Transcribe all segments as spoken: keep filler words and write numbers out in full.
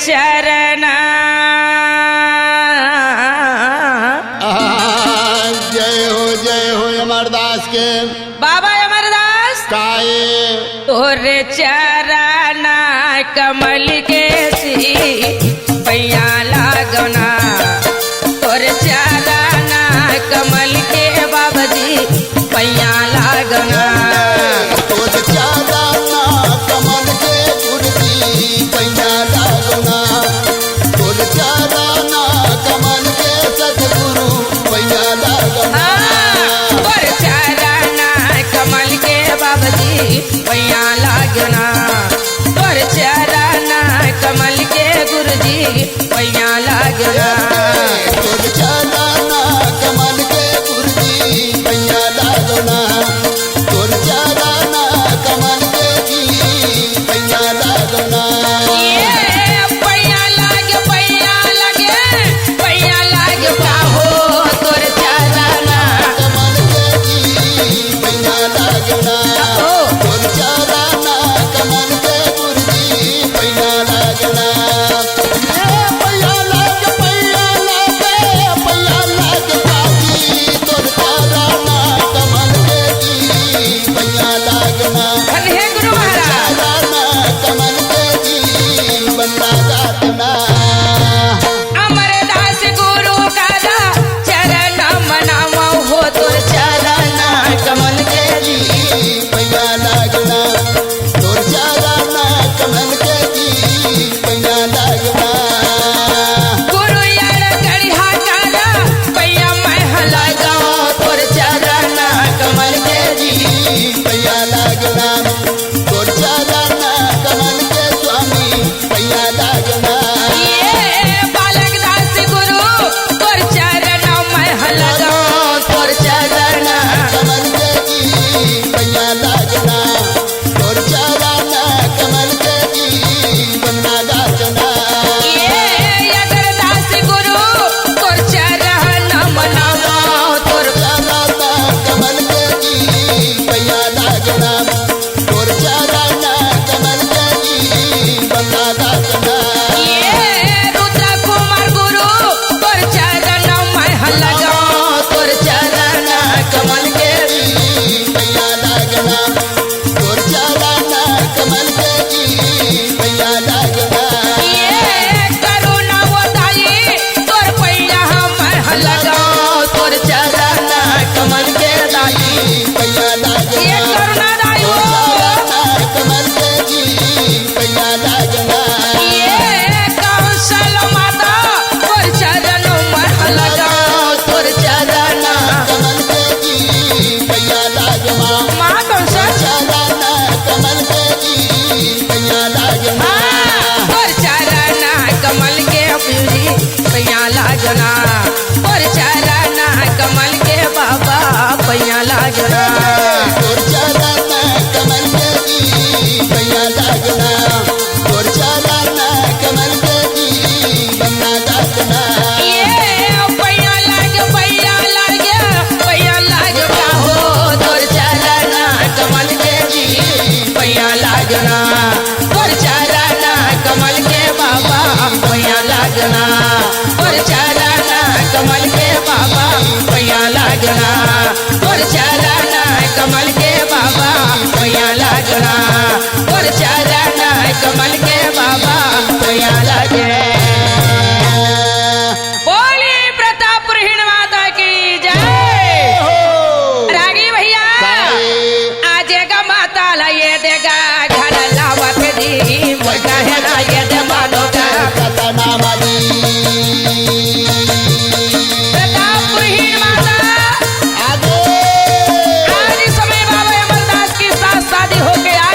चरना। आहा, जय हो, जय हो अमरदास के। बाबा अमरदास। काये? तोर चरना कमल के सी पैया लागना, तोर चरना कमल के बाबजी पैया लागना। तोर चरना कमल के गुरुजी पैया लागना, तोर चरना कमल के सतगुरु पैया लागना। हाँ, तोर चरना कमल के बाबजी पैया लागना, तोर चरना कमल के गुरुजी पैया लागना। तोर चरना कमल के गुरुजी पैया लागना, तोर चरना कमल के जी पैया लागना। ये पैया लागे, पैया लागे, पैया लागे का हो तोर चरना। कमल के जी पैया लागना, ओ। तोर चरना कमल के गुरुजी पैया लागना। ए पैया लागे, पैया लागे, पैया लागे बाजी, तोर चरना कमल के जी पैया लागना। धन हे गुरु महाराज। चरना कमल के जी बंदा गातना। अमरदास गुरु का दा चरण मनावा हो, तोर चरना कमल के जी पैया लागना, तोर चरना कमल के जी पैया लागना। गुरु यार गढ़िया का दा पैया मैं हला गाओ, तोर चरना कमल के जी पैया लागना, तोर चरना कमल के स्वामी पैया लागना। ये बालक दास गुरु तोर चरण मैं हला गाओ, तोर चरण कमल के जी पैया लागना, तोर चरण कमल के जी बंदा गातना। ये अगर दास गुरु तोर चरण मनावा, तोर चरण कमल के जी पैया लागना, तोर चरण कमल के जी बंदा गातना। ये रुद्र कुमार गुरु तोर चरण मैं हला गाओ, तोर चरण कमल के जी पैया लागना, तोर चरण कमल के जी पैया लागना। ये करुणा वो दाई तोर पैया मैं हला गाओ, तोर चरण कमल के दाई पैया लागना। ये करुणा दाई वो। तोर चरण कमल के जी पैया लागना। ये कौशल माता तोर चरण मैं हला गाओ, तोर चरण कमल के जी पैया लागना। माँ कौशल। चरण कमल के जी पैया लागना। हाँ, तोर चरण कमल के पीरी पैया लागना, तोर चरण कमल के बाबा पैया लागना। तोर चरण कमल के जी पैया लागना, तोर चरण कमल के जी बंदा गातना। ये पैया लाग, पैया लाग, पैया लाग का हो, तोर चरण कमल के जी पैया लागना। तोर चरण कमल के बाबा पैया लागना, तोर चरण कमल के बाबा पैया लागना, तोर चरण कमल के बाबा पैया लागना, तोर चरण कमल के बाबा पैया लागना। बोली प्रतापपुर हिन माता की जय। हो। रागी भैया, साई। आज एक माता ला ये देगा घर लावत दी, बोलता है ना ये दे मानो का। सतनाम दी। प्रतापपुर हिन माता। आगे। आज समय बाबा अमरदास की साथ शादी होके आ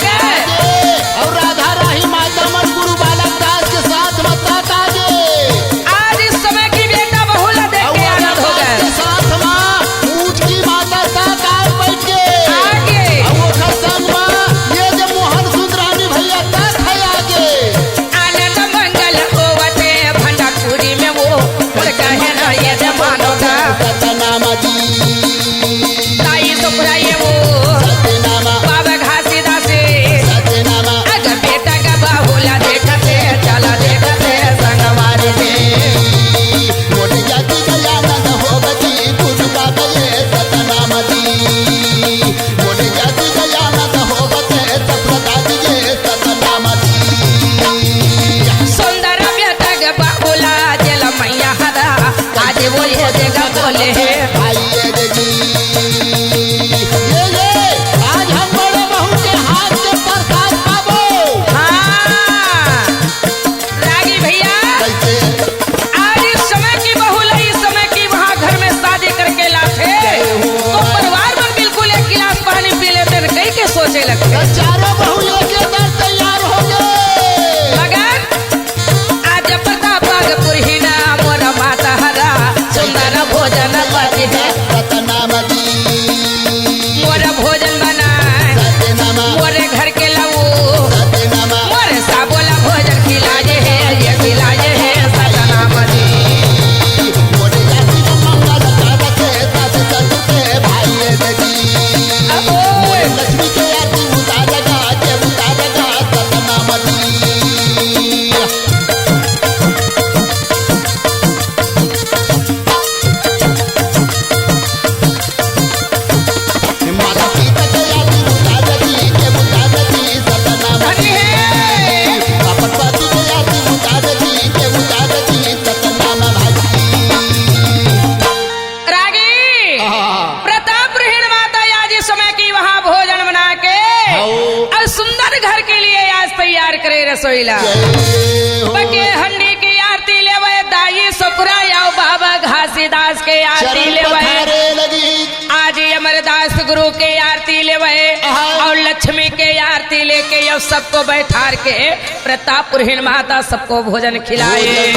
तैयार करे रसोई ला। जय हो। बके हंडी के आरती लेवे दाई सपुरा, अउ बाबा घासीदास के आरती चरण लेवे। पखारे लगी। आज अमरदास गुरु के आरती लेवे आहा। अउ लक्ष्मी के आरती लेके अउ सबको बैठार के प्रतापपुरहिन माता सबको भोजन खिलाए। भोजन।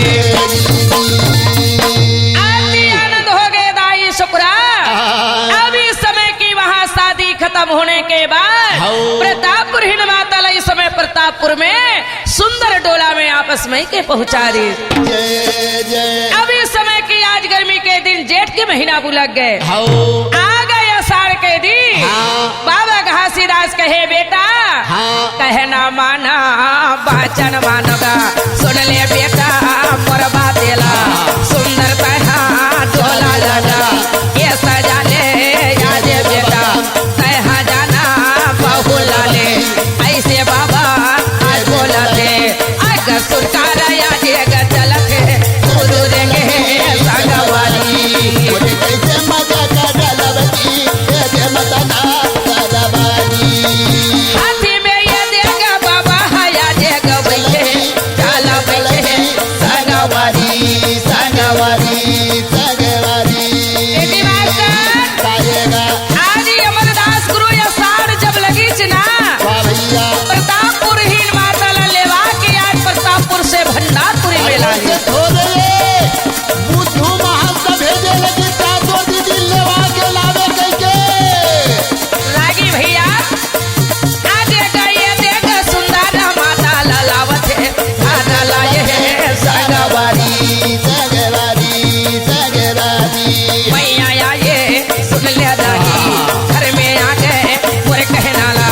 अति आनंद हो गए दाई सपुरा। आहा। अब इस समय की वहाँ शादी खत्म होने के बाद हौ। प्रतापपुरहिन माता ला इस समय प्रतापपुर में सुंदर डोला में आपस में के पहुँचा दी। जय जय। अब इस समय की आज गर्मी के दिन जेठ के महीना बुलक गए। हौ। आ गए आषाढ़ के दिन। हाँ। बाबा घासीदास कहे, "बेटा, हाँ। कहना माना, बाचन मानोगा, सुन ले बेटा, मोर बाते ला, सुंदर तैहा डोला लगा, ये सजा ले, या दे बेटा, तैहा जाना बहुला ले, ऐसे बाबा आज बोला दे।" अगर सुरकार आजे ग चलत हे, गुरु रेंगे संगवारी। मोरे कैसे मजा का डलवती, ये दे मतना सगवारी। हाथी में ये देगा बाबा, हया देगा बैठे, काला बैठे, संगवारी, संगवारी, संगवारी। बेटी मास्टर, पाएगा। आज ही अमरदास गुरु या साढ़ जब लगी च ना, वाह भैया। प्रतापपुर हीन माता ला लेवा के आज प्रतापपुर से भंडारपुरी में अरे लागे। से धो दे रे। बुद्धू महंत भेजे लगी तातो दीदी लेवा के लावे कइके। लागी भैया, आ देख, ये देख, सुंदर माता ला लावत हे, खाना लाए हे संगवारी। संगवारी, संगवारी। मैया आए, सुन ले दाई, घर में आ गए, मोर कहना ला,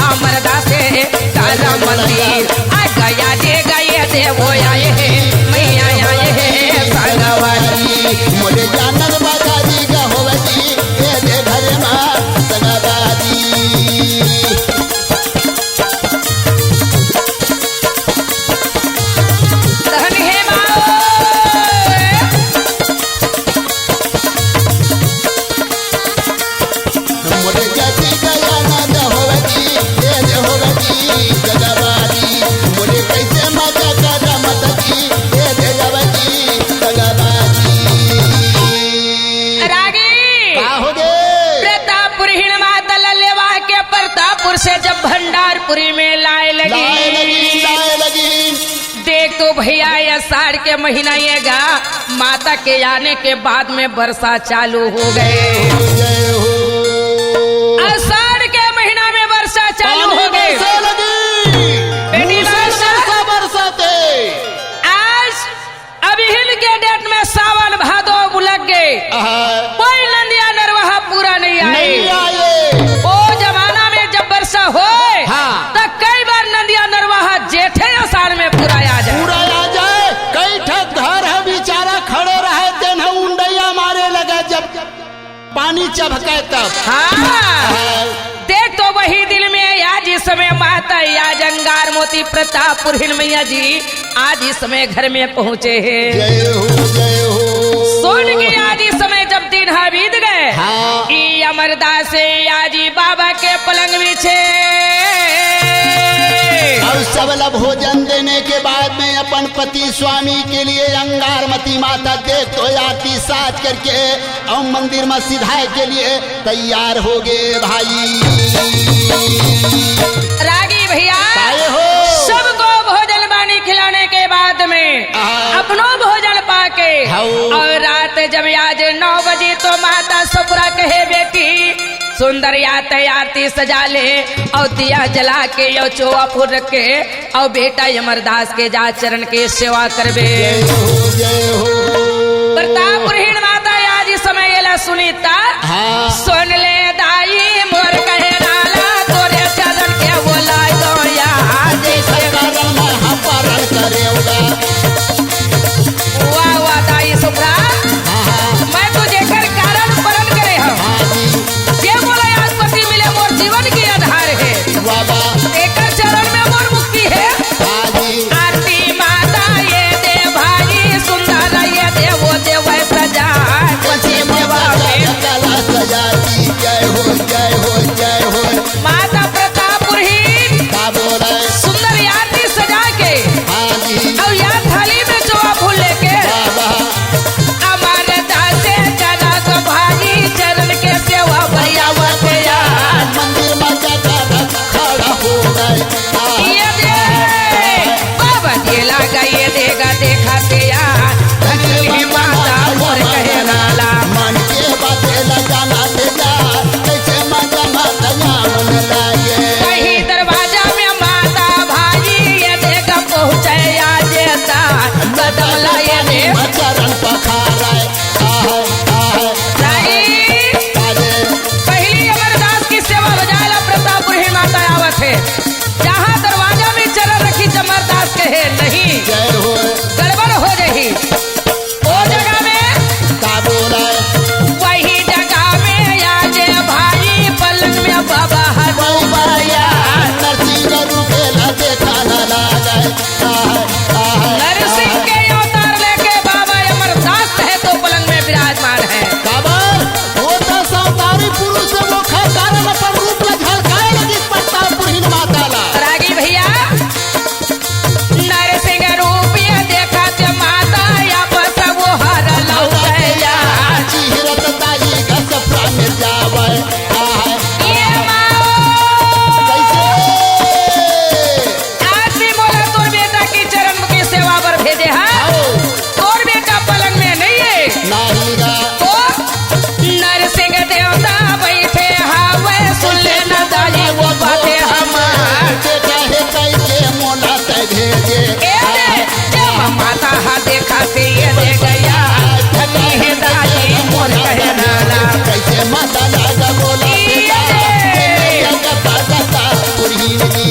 अमरदास हे, काला मंदिर, आ गया जे गए देवो आए हे, मैया आए हे, संगवारी। मोरे जानल बाजारी गहोवती, ए दे घर मा संगवारी। धन हे माओ। मोरे जाति दयानंद होवती, तेज होवती, जगवारी। मोरे कैसे मजा कर मत की, तेज जवती, जगवारी। रागी। का हो गे? प्रतापपुर हिण माता ला लेवा के प्रतापपुर से जब भंडारपुरी में लाए लगी। लाए लगी, लाए लगी। देख तो भैया, ये आषाढ़ के महीना ये गा, माता के आने के बाद में वर्षा चालू हो गए। जय हो। आषाढ़ के महीना में वर्षा चालू पानी हो गए। बरसे लगी। बेटी मूसलाधार मास्टर, वर्षा बरसाते। आज अभिहिन के डेट में सावन भादो बुलक गए। आहा। कोई नंदिया नरवाहा पूरा नहीं आए। नहीं आए। ओ जमाना में जब वर्षा होए, हाँ। त कई बार नंदिया नरवाहा जेठे आषाढ़ में पूरा आ जाए। पूरा आ जाए। कई ठक घर है बेचारा खड़े रहे, तेन उंडैया मारे लगे जब पानी चभके तब। हाँ। हाँ। देख तो वही दिन में आज इस समय माता आज अंगार मोती प्रतापपुर हिन मैया जी आज इस समय घर में पहुँचे हैं। जय हो, जय हो। सोन के आज इस समय जब दिन हा बीत गए, हाँ। ई अमरदास आज ई बाबा के पलंग बिछे। और सबला भोजन देने के बाद में अपन पति स्वामी के लिए अंगारमती माता देख तो आरती साज करके और मंदिर में सिधाए के लिए तैयार हो गए भाई। रागी भैया, काहे हो? सबको भोजन पानी खिलाने के बाद में आहा। अपनो भोजन पाके हाउ। और रात जब आज नौ बजे तो माता सपुरा कहे, "बेटी, सुंदर या तैयार आरती सजा ले और दिया जला के यो चोवा फूर रख के और बेटा अमरदास के जा चरण के सेवा करबे।" जय हो, जय हो। प्रतापपुर हिण माता आज इस समय एला सुनीता। हाँ। सुन ले दाई मोर कहे लाला, तोरे चरण के बोला दो या जैसे करम हम पारण करेगा। वाह, वाह, दाई सुभ्रा। हाँ, हाँ। मैं तो जेकर कारण परन करे हव। हाँ जी। जे मोला आज पति मिले, मोर जीवन के आधार हे। वाह, वाह। एकर चरण में मोर मुक्ति हे। हाँ जी। आरती माता ये दे भाई, सुंदर ये दे, वो दे वै सजा, पति देवा में। कला सजा की जय हो, जय हो, दे हा, हाओ। तोर बेटा पलंग में नहीं है। नाही गा। तो नरसिंह देवता बैठे हावय, सुन ले ना दाई वो बातें हमार। बेटा हे कहि के मोला तैं भेजे। ए दे, जब माता हा देखा से ये दे गया, धनी हे दाई मोर कहना ना। कइसे माता लागा बोला ये बेटा, दे। ये जगत पादता पुरहिन जी।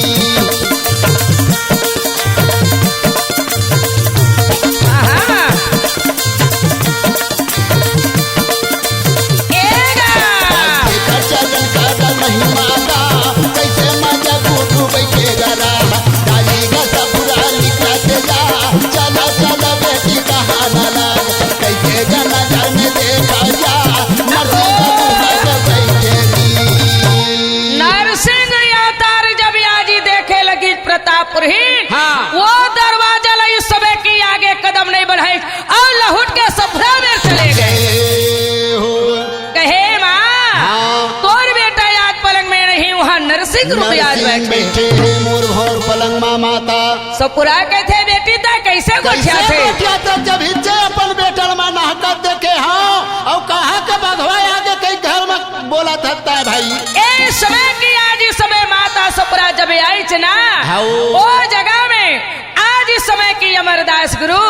आहा। एगा। एकर चरण का महिमा गा, कइसे मजा गुडू बइठे गरा। डाली गा सपुरा लिखा से जा, चला चला बेटी कहाना लाग, कइसे गा नजर में देखा जा, नरसिंह गुहा के बइठे जी। नरसिंह अवतार जब आजी देखे लगी प्रतापपुर ही, हाँ। वो दरवाजा लगी सबे की आगे कदम नहीं बढ़ाई और लहुट के सपरा में चले गए। जय हो। कहे माँ, हाँ। तोर बेटा आज पलंग में नहीं, वहाँ नरसिंह रूप आज नरसिंह बैठे। बैठे हैं मोर भौर पलंग मा माता। सपुरा कहते बेटी ता कैसे कैसे गोठिया थे? गोठिया थे जब हिच्चे अपन बेटा मा नहकत देखे हाँ, और कहाँ के बघवा आगे कई घर में बोला थकता है भाई। ए समय की आज इस समय माता सपुरा जब आई च ना, हाओ। ओ जगह में आज इस समय की अमरदास गुरु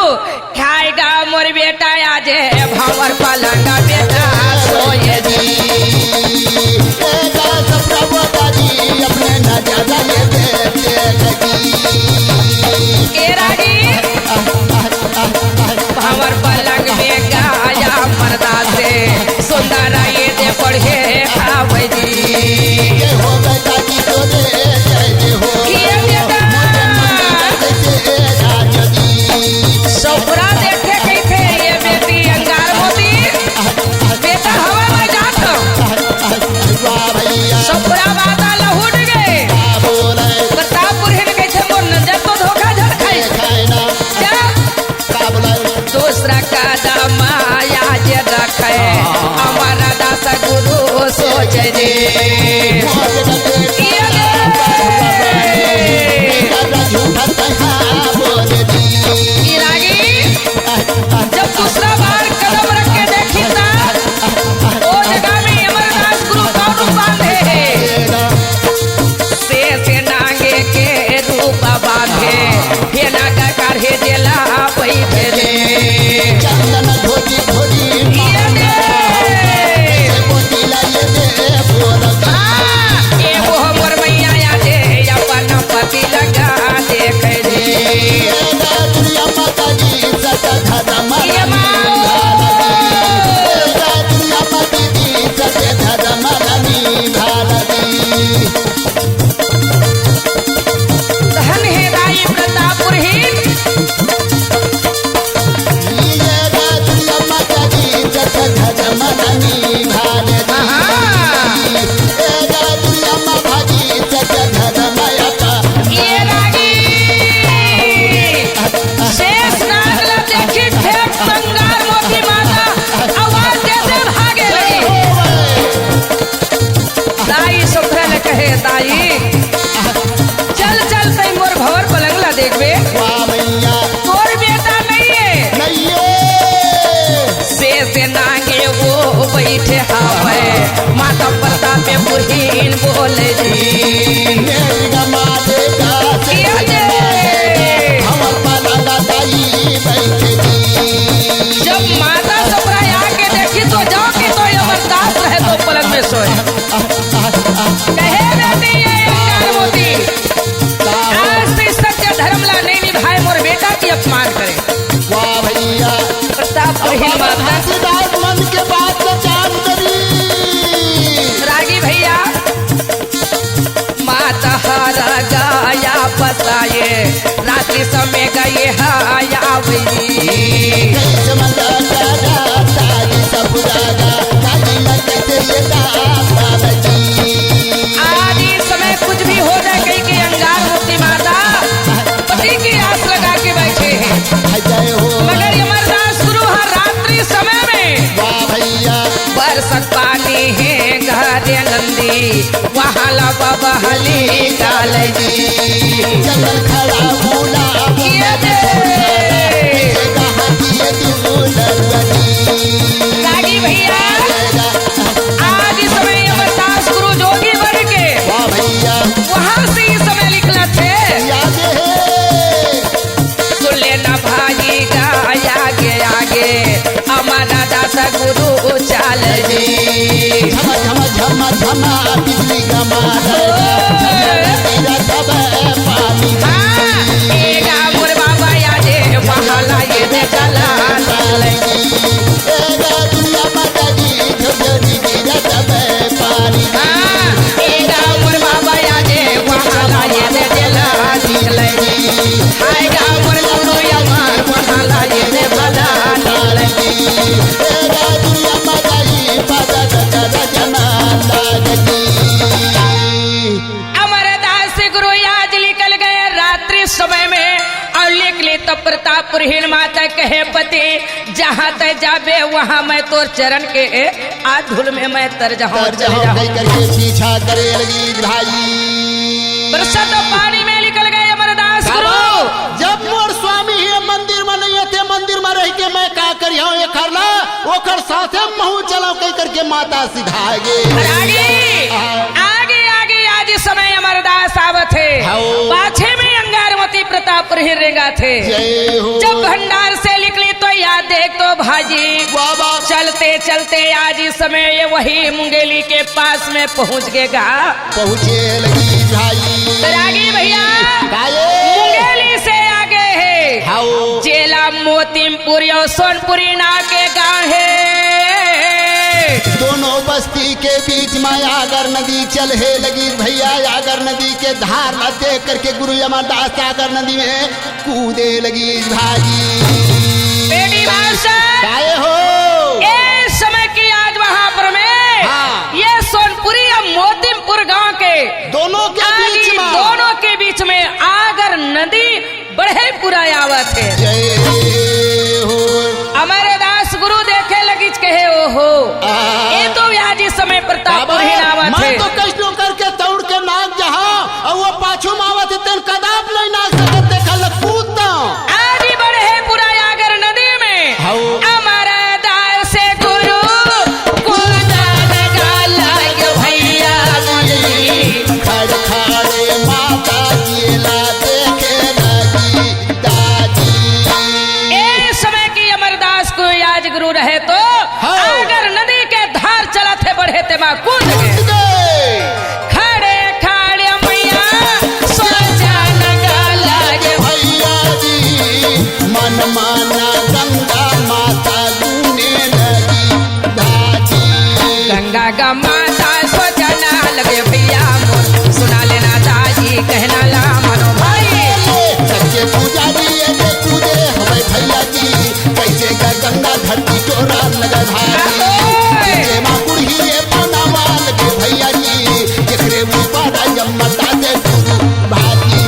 खाएगा मोर बेटा आज है भंवर पलंग बेटा सोए जी। ए दास प्रभु दादी अपने नजर ये देते लगी। के रागी भंवर पलंग में गाया मरदा से सुंदर ये दे पढ़े खावे जी। जय हो गंगा जी तोरे, जय जय हो। ये बेटा। मुझे मंदिर जैसे ए राजा जी। सपुरा देखे कही थे ये बेटी अंगार मोती। बेटा हवा में जात। वाह भैया। सपुरा बाता लहुट गए। का बोले? प्रतापपुर हिन कही थे मोर नजर तो धोखा झड़ खाई। खाए ना। जा। का बोले? दूसरा कदम आज रखे, अमरदास गुरु सोच रे। ये रे। ये रागी, जब दूसरा बार कदम रख के देखी ता, ओ जगह में अमरदास गुरु कौन रूप बांधे है? शेष नागे के रूप बांधे, हे नाग काढ़े देला बैठे रे। चंदन धोती धोती ये दे। कैसे मोती ला ये दे बोलता। हाँ, ए वो मोर मैया या दे, अपन पति लगा देख रे। ए दादुरिया माता जी सत धर्म ये माँ। ए दादुरिया माता जी सत धर्म रानी भारती। धन हे दाई प्रतापपुर ही। आहा। ये रागी। शेष नाग ला देखी फेंक बंगार मोती माता, आवाज देते भागे लगी। दाई सुखल कहे दाई, चल चल तई मोर भंवर पलंग ला देखबे। वाह भैया। तोर बेटा नहीं है। नहीं है। शेष नागे वो बैठे हावे, माता प्रताप में बुढ़ीन बोले जी। मेरी गा माँ देखा से ये दे। हमर पलंग दाई बैठे जी। जब माता सपुरा आके देखी तो जाओ कि तो ये बर्दाश्त रहे तो पलंग में सोए। कहे बेटी ये अंगार मोती, आज से सत्य धर्म ला नहीं निभाए, मोर बेटा की अपमान करे। वाह भैया। प्रताप अब कही बाबा माता। घासीदास मन के बात ला जान करी। रागी भैया, माता हर गाया पसाए, रात्रि समय गए हाया वही। कैसे मजा करा तारी सब रागा, तारी लगे से ये दास्तान जी। आदि समय कुछ भी हो जाए, कहीं के अंगार मोती माता पति की आस लगा के बैठे हैं। जय हो। मगर ये अमरदास गुरु हर रात्रि समय में वाह भैया। बरसत पानी है घर नंदी, वहाँ ला बबहली काल जी। जंगल खड़ा भूला ये दे। गुरु चाल जी। झम झम झम झम बिजली गमा रे, झम झम गिरत हवे पानी। हाँ, ए गा मोर बाबा आजे वहाँ लागे दे चला। ए गा दुर्गा माता जी, झम झम गिरत हवे पानी। हाँ, ए गा मोर बाबा आजे वहाँ लागे दे चला। हाय गा मोर गुरु अमर वहाँ लागे दे भला। अमरदास गुरु आज निकल गए रात्रि समय में, अउ निकली तो प्रतापपुर हिल माता कहे पति, जहाँ तै जाबे वहाँ मैं तोर चरण के आ धूल में मैं तर जाहूँ, तर जाहूँ, कहि करके पीछा करे लगी भाई। प्रसाद पानी में निकल गए अमरदास गुरु। जब मोर स्वामी ही मंदिर में नहीं हे, ते मंदिर में रहि के मैं का करिहौं, एखर ला, ओखर साथे महूँ चलौं कहि करके माता सिधागे। आगे, हाँ। आगे, आगे, आज इस समय अमरदास आवत हे। हाँ। पाछे में अंगारवती प्रतापपुर ही रेंगाथे। जय हो। जब भंडार से निकली तो याद देख तो भाजी। वाह, वाह। चलते, चलते आज इस समय ये वही मुंगेली के पास में पहुँच गे गा। पहुँचे लगी भाई। रागी भैया, काये? मुंगेली से आगे हे। हाओ। जेला मोतिमपुर अउ सोनपुरी नाव के गाँव हे। दोनों बस्ती के बीच में आगर नदी चल हे लगी भैया। आगर नदी के धार ला देख करके गुरु अमरदास आगर नदी में कूदे लगी भाई। बेटी मास्टर। काये हो? ए समय की आज वहाँ पर में हाँ। ये सोनपुरी अउ मोतिमपुर गांव के दोनों के आज बीच में। दोनों के बीच में आगर नदी बढ़े पूरा आवत हे। जय हो। अमरदास गुरु देखे लगिच कहे, "ओहो, आ। ए तो आज इस समय प्रतापपुर ही बाबा, आवत मैं हे।" तो कइसनो करके दौड़ के नाग जहाँ अउ वो पाछू में आवत हे, तेन कदाप नहीं नाग सकत, देखा लग कूदता। आज ही बढ़े पूरा आगर नदी में। हाउ। अमरदास गुरु कूदन गा लग भैया जी। खड़ खड़े माता जी ला देखे लगी दादी। ए समय की अमरदास को आज गुरु रहे तो हाँ। आगर नदी के धार चलत हे, बढ़े तेमा कूद के। कूद के। खड़े खड़े मैया सोचन गा लगे भैया जी, मन माना गंगा माता गुने लगी दादी। गंगा गा माता सोचन लगे भैया मोर, सुना लेना दादी कहना ला मनो भाई। सबके पुजारी ये पूजे हवे भैया जी, कैसे गा गंगा धरती डोला लगे भाई। अरे! जेमा कुड़ही रे पाना वाल के भैया जी, जेकरे ऊपर जम्मता दे गुरु भाई।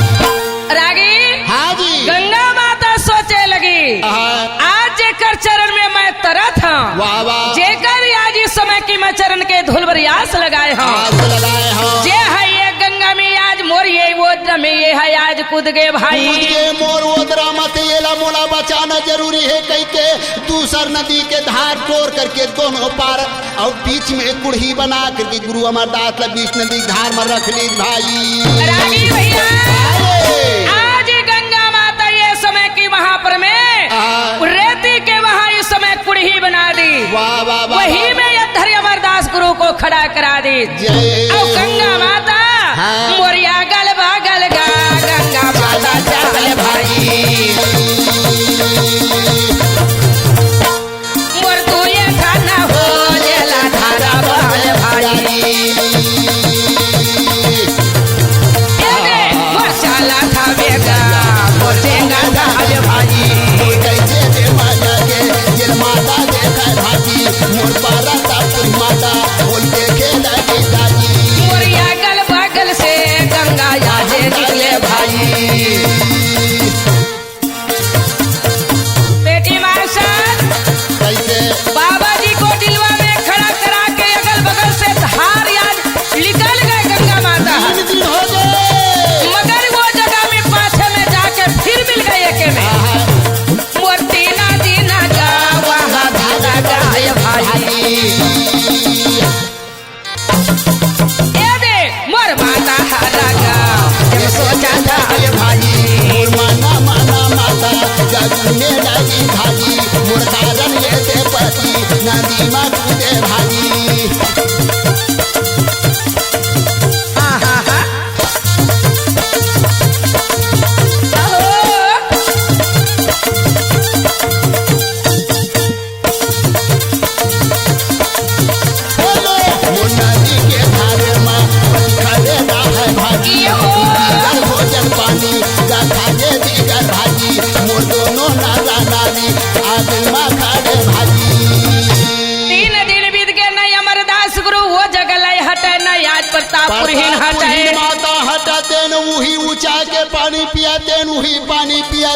रागी, हाँ जी। गंगा माता सोचे लगी, हाँ। आज जेकर चरण में मैं तरत हूँ, वाह, वाह। जेकर आज इस समय की मैं चरण के धूल बर आस लगाए हूँ, आस लगाए हूँ। जे है ये गंगा में आज मोर ये ओदरा में ये है आज कूद गे भाई। कूद गे मोर ओदरा मत, येला मोला बचाना जरूरी हे कहि के दूसर नदी के धार टोर करके दोनों पार अउ बीच में कुड़ही बना करके गुरु अमरदास ला बीच नदी धार में रख ली भाई। रागी भैया, अरे! आज गंगा माता ये समय की वहां पर में हाँ। रेती के वहां इस समय कुड़ही बना दी। वाह, वाह, वाह, वही वाह। में ये धर अमरदास गुरु को खड़ा करा दी। जय अउ हो। गंगा माता हाँ। मोरिया गल बगल गा गंगा माता चल भाई। मोर दुए खाना हो जेला धारा बहल भाई। ए रे, मोर चाला था बेगा, मोर चेंगा था बे भाई। कैसे दे माता के, जेल माता देखा भाजी, मोर पारा ता तुम माता, बोल के खेला के दाजी। मोर या गल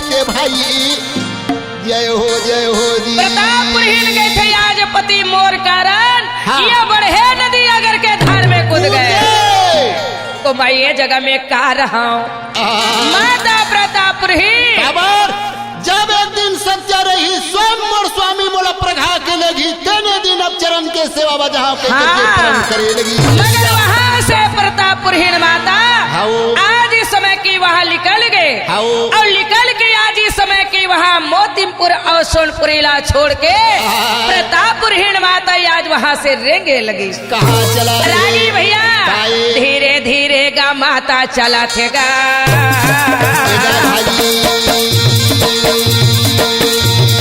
के भाई, जय हो, जय हो जी। प्रतापपुरहीन कहिथे, आज पति मोर कारण हाँ। ये बड़हे नदी अगर के धार में कूद कूद गए। गए। तो मैं ये जगह में का रहा हूँ? आ। माता प्रतापपुरहीन। काबर? जब एक दिन सत्य रही, स्वयं मोर स्वामी मोला प्रगा के लेगी, तेने दिन अब चरण के सेवा बजाओ के हाँ। करके प्रण करे लगी। मगर वहाँ से प्रतापपुरहीन माता हाँ। आज इस समय की वहाँ निकल गए। हाँ। और निकल के आज इस समय की वहाँ मोतिमपुर और सोनपुरी ला छोड़ के हाँ। प्रतापपुरहीन माता आज वहाँ से रेंगे लगी। कहाँ चला रे? रागी भैया, काहे? धीरे धीरे गा माता चलत हे गा। ए गा भाई।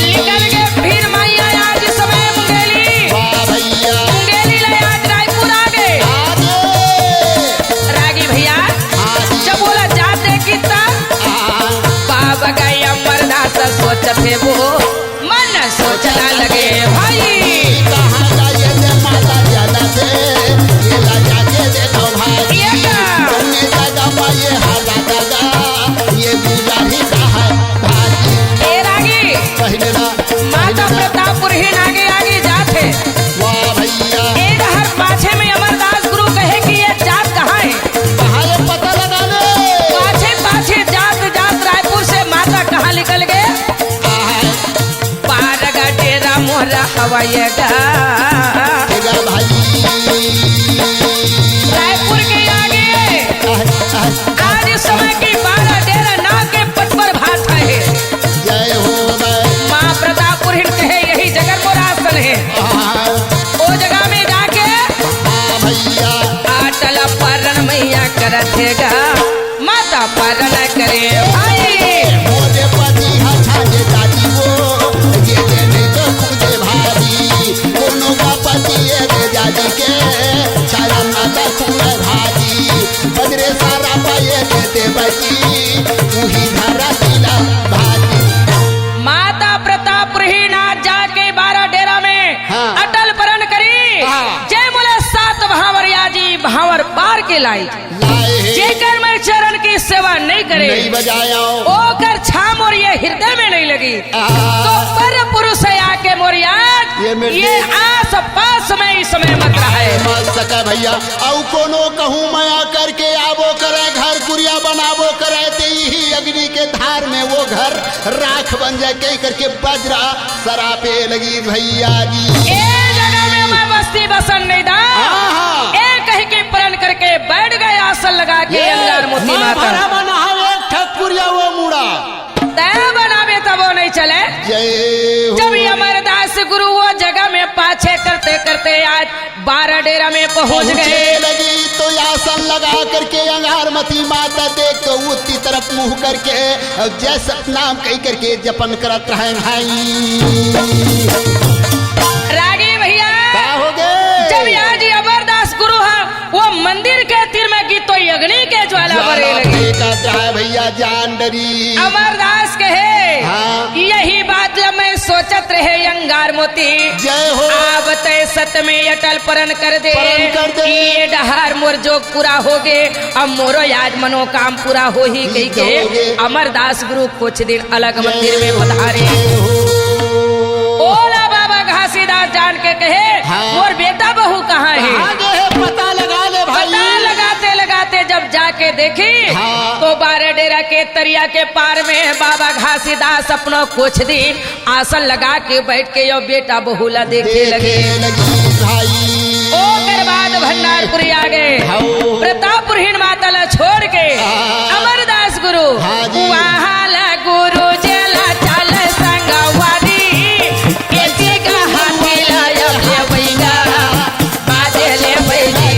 निकल के फिर मैया आज समय मुंगेली। वाह भैया। मुंगेली ले आज रायपुर आ गए। आ गए। रागी भैया, हाँ जी। जब बोला जाते कितना? हाँ। बाबा गए अमरदास सोचत हे वो। मन सोचना लगे भाई। कहाँ का ये दे माता ज्यादा से, ये ला जाके देखो भाई। ये का? तुमने दादा पा ये हाला दादा, ये गुजारी का है भाई। ए रागी, पहले ना, माता पहले ना। प्रतापपुरहीन आगे आगे जात हे। वाह भैया। एक हर पाछे में अमरदास गुरु कहे कि ये जात कहाँ है? कहाँ ये पता लगा ले। पाछे पाछे जात जात रायपुर से माता कहाँ निकल गए? पार गा डेरा मोरा हवय गा। ए गा भाई। रायपुर के आगे आह, आह, आज इस समय की बारह डेरा नाव के पट पर भात है। जय हो भाई। माँ प्रतापपुरहीन कहे यही जगह मोर आसन है। आह। ओ जगह में जाके हाँ भैया। अटल परन मैया करत हे गा। माता परन करे भाई। मोरे पति हा छाजे दादी वो, ये जे नहीं तो खुदे भारी। कोनो का पति ये रे दादी के, छाया माता खुले भारी। बजरे सारा पाए देते बची, तू ही धारा दिला भारी। माता प्रतापपुरहीन आज जाके बारह डेरा में हाँ। अटल परन करी। हाँ। जय बोले सात भांवर याजी भांवर पार के लाई। लाए हे। जेकर मैं चरण की सेवा नहीं करे, नहीं बजाया। ओकर छाम मोर ये हृदय में नहीं लगी। आ। तो पर पुरुष आके मोर याद ये मेरे ये आस पास में इस समय मत रहे। मत सका भैया, अउ कोनो कहूँ मया करके आबो करे, घर कुरिया बनाबो करे, ते ही अग्नि के धार में वो घर राख बन जाए, कहीं करके बजरा सरापे लगी भैया जी। ए जगह में मैं बस्ती बसन नहीं दा। हाँ, हाँ। ए कह के प्रण करके बैठ गए आसन लगा के ये अंगार मोती माँ माता। भरा बना हो एक ठकुरिया वो मुड़ा। तय बनावे तब वो नहीं चले। जय हो। जब ये अमरदास गुरु वो जगह में पाछे करते करते आज बारह डेरा में पहुंच पहुंचे गए। लगी तो आसन लगा करके अंगारमती माता देख के उत्ती तरफ मुंह करके और जय सतनाम कही करके जपन करत रहे भाई। रागी भैया, का हो गए? जब आज ये अमरदास गुरु हा वो मंदिर के तीर में गीत तो अग्नि के ज्वाला ज्वाला बरे लगी। फेंकत रहे भैया जान डरी। अमरदास कहे, हाँ। यही बात ला मैं सोचत रहे अंगार मोती। जय हो। आब तय सत में अटल परन कर दे। परन कर दे। ये डहार मोर जोग पूरा हो गे, अब मोरो याद मनोकाम पूरा हो ही ठीक कही के हो गे। अमरदास गुरु कुछ दिन अलग मंदिर में पधारे। जय हो। ओला बाबा घासीदास जान के कहे, हाँ। मोर बेटा बहू कहाँ है? कहाँ गए हैं? पता लगा ले भाई। पता लगाते लगाते जब जाके देखी, हाँ। तो बारह डेरा के तरिया के पार में बाबा घासीदास अपनो कुछ दिन आसन लगा के बैठ के यो बेटा बहू ला देखे देखे लगे। लगी भाई। ओकर बाद भंडारपुरी आ गए। हाँ। प्रतापपुरहीन माता ला छोड़ के हाँ। अमरदास गुरु हाँ जी। वहाँ ला गुरु जेला चल संगवारी। एती का हाथी ला अब ले बैगा, बाजे ले बैगी।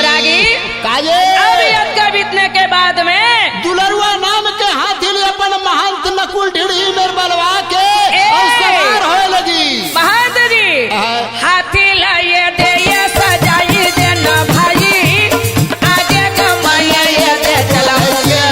रागी, काजे? अब यज्ञ बीतने के बाद में दुलरुआ नाम के हाथी ले अपन महंत नकुल ढिढ़ी में बलवा के ए! और सवार होए लगी। महंत जी, हाँ। हाथी ला ये दे, ये सजाई दे ना भाई, आगे कमाइया ये दे चलाऊंगा।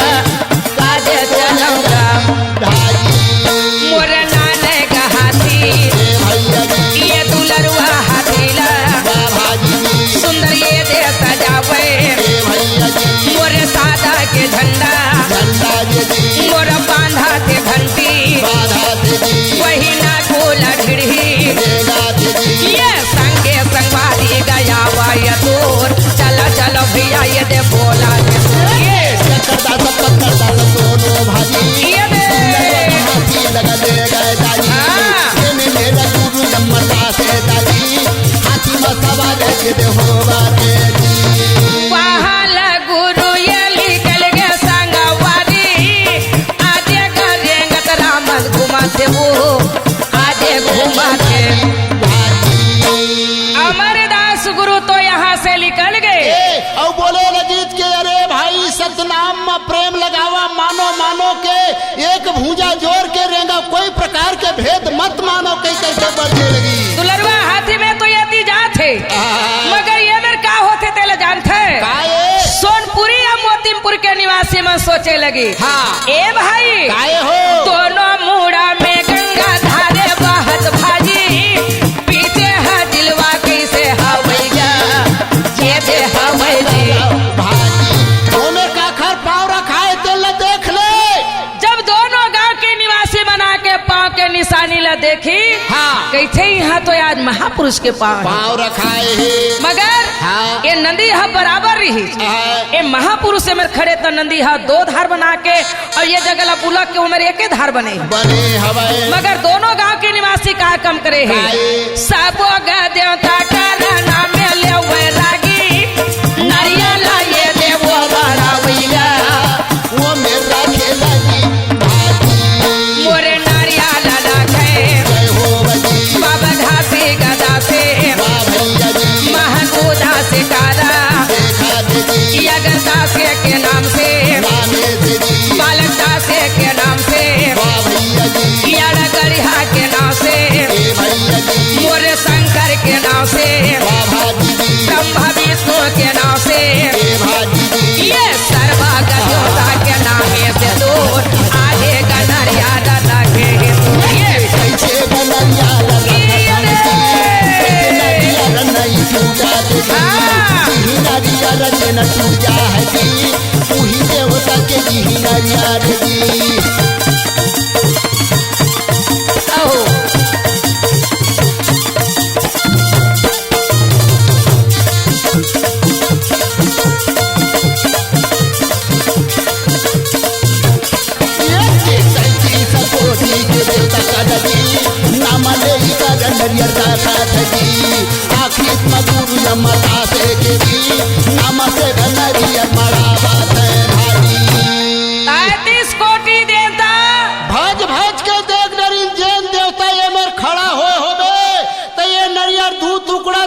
प्रेम लगावा, मानो मानो के एक भुजा जोर के रेंगा, कोई प्रकार के भेद मत मानो, कहि करके बरजे लगी। दुलरवा हाथी में तो यदि जात हे, हाँ। मगर ये मेर का होथे तेला जानथे? काये? सोनपुरी या मोतिमपुर के निवासी मन सोचे लगी। हाँ। ए भाई, काये हो? दोनों मुड़ा में गंगा धारे बहत भाजी, पीछे ह दिलवा कइसे हवैया, ये दे हवै जी। भाजी, ओमे काखर पाँव रखाए तेला देख ले। जब दोनों गांव के निवासी मन आके पाँव के निशानी ला देखी, हाँ। कहिथे, इहाँ तो आज महापुरुष के पाँव हे। पाँव रखाए हे। मगर हाँ। ये नंदी ह बराबर रही। हाँ। ये महापुरुष से मेर खड़े त नंदी ह दो धार बना के अउ ये जगह ला बुला के ओमेर एके धार बने। बने हवय। मगर दोनों गांव के निवासी का काम करे हे? काये? सबो ग देवता करना में लेवे रागी, नरियल ये देवो बरावैया, ओमे राखे लगी भाजी। मोरे नरियल राखे, जय हो बजी। बाबा घासी गदा से, वाह भैया जी। महंगू दास कारा, देखा दीदी। अगर दास के नाम से, नामे दीदी। बालक दास के नाम से, वाह भैया जी। यार गढ़िया के नाम से, ए भैया जी। मोरे शंकर के नाम से, वाह भाभी जी। ब्रह्मा विष्णु के नाम से, ए भाभी जी। ये सर्वगत देवता के नाम से तो आधे गनरिया दादा के ये कैसे बनरिया ये रे। टूटा दे हाँ। नरिया रचना टूट जा है जी। उही देवता के जी नरिया रे जी। अहो। ये के सैंतीस कोटि के देवता का जी, नाम ले कर नरियर का साथ जी। आखिर मधुर यमता से के जी, नाम से नरियर मड़ा बात है भाई। तैंतीस कोटि देवता। भज भज के देख डरिन, जेन देवता ये मेर खड़ा होए होबे, त ये नरियर दू टुकड़ा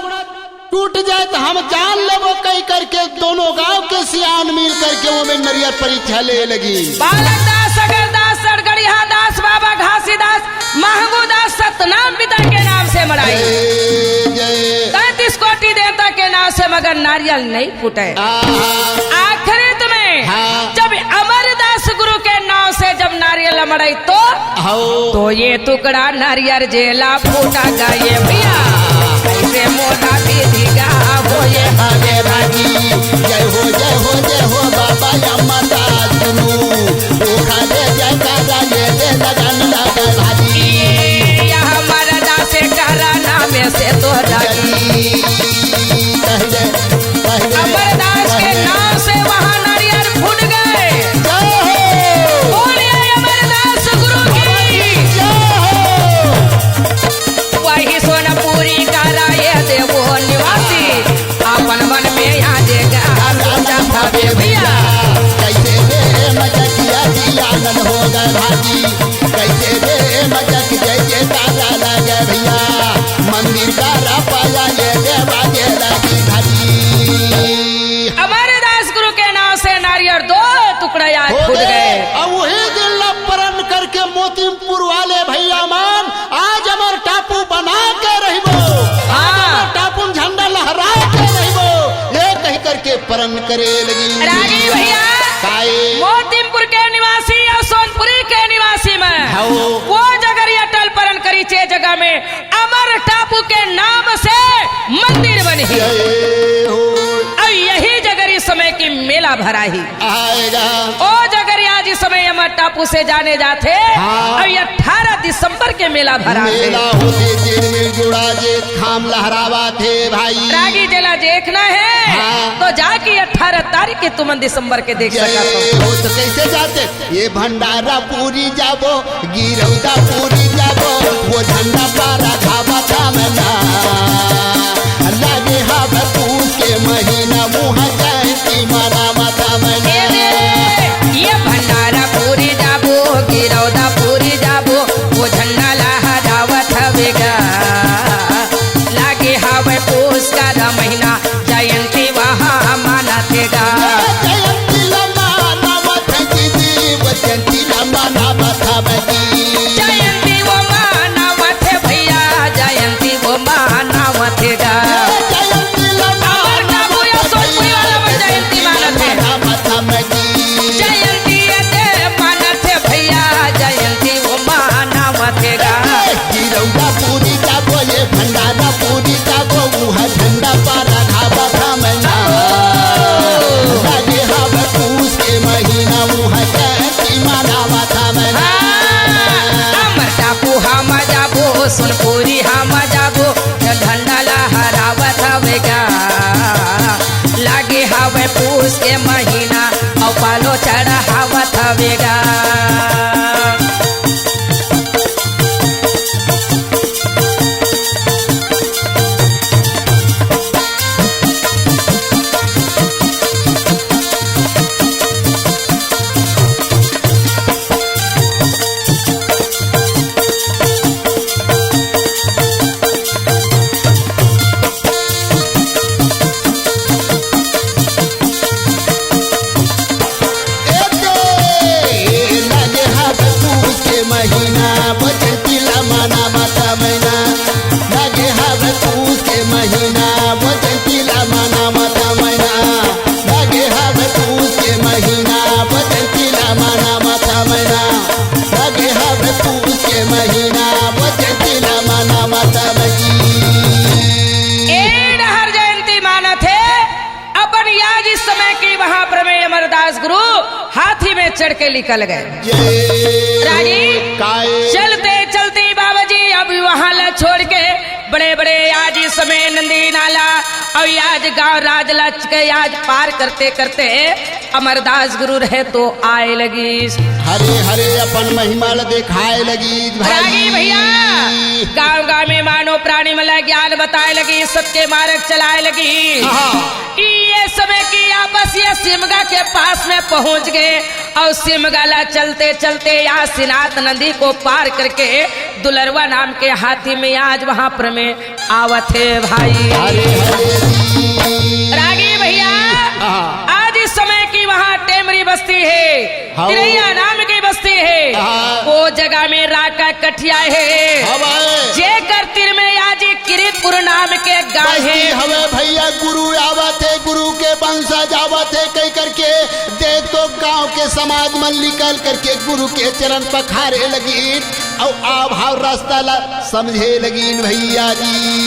टूट जाए त हम जान लेबो कहि करके दोनों गांव के सियान मिल करके ओमे नरियर परीक्षा ले लगी। बालक दास, सगर दास, सड़गड़िया दास, बाबा घासीदास, महंगू दास, सतनाम पिता के नाम से मड़ाई। जय, जय। तैंतीस कोटि देवता के नाम से मगर नारियल नहीं फूटे। आहा। आखिरत में हाँ। जब अमरदास गुरु के नाम से जब नारियल मड़ाई तो, हौ। तो ये टुकड़ा नारियल जेला फूटा गा ये भैया। ऐसे मोटा दीदी गा हो ये हरे राजी। जय हो, जय हो, जय हो बाबा अमरदास गुरु। धोखा दे जयकारा ये दे लगन लगा भाजी। ये अमरदास करा नाम से तो राजी। कह दे, कह दे, अमरदास के कह दे। नाम से वहाँ नारियल फूट गए। जय हो। बोलिए अमरदास गुरु की। जय हो। वही सोनपुरी का राय देवो निवासी, अपन मन में आ जेगा राजा भावे भैया। कैसे रे मजकिया जी आनंद हो गए भाजी, कैसे रे मजक जय जयकारा लगे भैया, मंदिर का रापाया ये देवा ये लगी भाजी। अमरदास गुरु के नाम से नारियल दो टुकड़ा आज हो फूट गए। गए। अब वही दिन ला प्रण करके मोतीपुर वाले भैया मान आज अमर टापू बना के रहिबो, आज हाँ। अमर टापू में झंडा लहरा के रहिबो, ये कही करके प्रण करे लगी। रागी भैया, काए? मोतीपुर के निवासी या सोनपुरी के निवासी में हौ। वो जगह ये अटल प्रण करी छे जगह में अमर टापू के नाम से मंदिर बनी। जय हो। और यही जगह इस समय की मेला भरा ही। आएगा। ओ जगरिया जी समय अमर टापू से जाने जाथे। हाँ। और ये अठारह दिसंबर के मेला भरा थे। मेला होथे, जेन में जुड़ा जे खाम लहरावा थे भाई। रागी जेला देखना है, हाँ। तो जाके अठारह तारीख के तुमन दिसंबर के देख जय सकत हो। हो तो कैसे जाते? ये भंडारा पूरी जाबो, गिरौदा पूरी जाबो, वो झंडा पारा खावा था मना। लागे हब पूस के महीना मुँह जयंती मनावा था मना। ए रे, ये भंडारा पूरी जाबो, गिरौदा पूरी जाबो, वो झंडा लहरावत हवेगा। लागे हवे पूस का महीना, जयंती वहाँ मनाथे गा। जयंती ला मनावत आवेगा। एते लगे हवे पूस के महीना, वो जयंती ला मनावत मैना। लगे हवे पूस के महीना, वो जयंती ला मनावत मैना। लगे हवे पूस के महीना, वो जयंती ला मनावत मैना। लगे हवे पूस के महीना, वो जयंती ला मनावत मैना। ए डहर जयंती मानत हे, अपन याज इस समय की वहां पर में अमरदास गुरु हाथी में चढ़ के निकल गए। ये रागी, काय? चलते चलते बाबा जी अब वहां ला छोड़ के बड़े बड़े याज इस समय नंदी नाला और याज गांव राज ला के याज पार करते करते अमरदास गुरु रहे तो आए लगी। हरे हरे अपन महिमा ला देखाए लगी भाई। रागी भैया, गांव गांव में मानो प्राणी मला ज्ञान बताए लगी, सबके मार्ग चलाए लगी। हाँ। कि ये समय की आपस ये सिमगा के पास में पहुंच गए और सिमगा ला चलते चलते या सिनात नदी को पार करके दुलरवा नाम के हाथी में आज वहां पर में आवत हे भाई। हरे हरे जी। रागी भैया, हाँ। आज इस समय की वहां टेमरी बस्ती हे, हाँ। तिरैया नाम की बस्ती हे, हाँ। वो जगह में राका कठिया हे। हवे। जेकर तीर में आज किरीटपुर नाम के गांव बस्ती हे। हवे भैया, गुरु आवत हे, गुरु के वंशज आवत हे, कई करके देख तो गांव के समाज मन निकल करके गुरु के चरण पखारे लगी। अउ आ भाव रास्ता ला समझे लगिन भैया जी।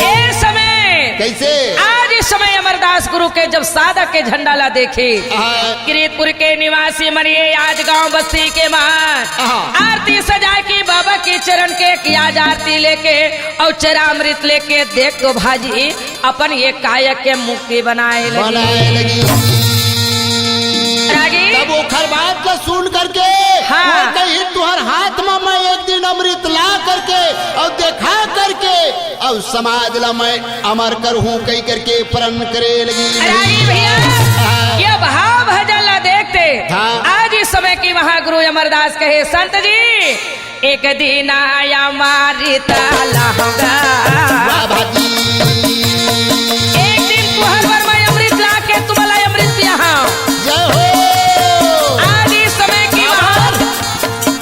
ए समय कैसे? आज इस समय अमरदास गुरु के जब साधक के झंडा ला देखे, हाँ। किरीटपुर के निवासी मन ये आज गांव बस्ती के मन हाँ। आरती सजा के बाबा के चरण के एक याज आरती लेके और चरामृत लेके देख तो भाजी अपन ये काया के मुक्ति बनाए लगी। बनाए लगी। रागी। तब ओखर बात ला सुन करके हाँ। वो कही, "तुहर हाथ में मैं एक दिन अमृत ला करके और देखा करके और समाज ला मैं अमर करहूं," कही करके प्रण करे लगी। रागी भैया, हाँ। ये भाव भजन ला देखते हाँ। आज इस समय की महागुरु अमरदास कहे, संत जी, एक दिन आया अमृत लाहूंगा। वाह भाजी। एक दिन तुहर बर मैं अमृत लाके तुमला अमृत पियाहूं। जय हो। आज इस समय की आभार।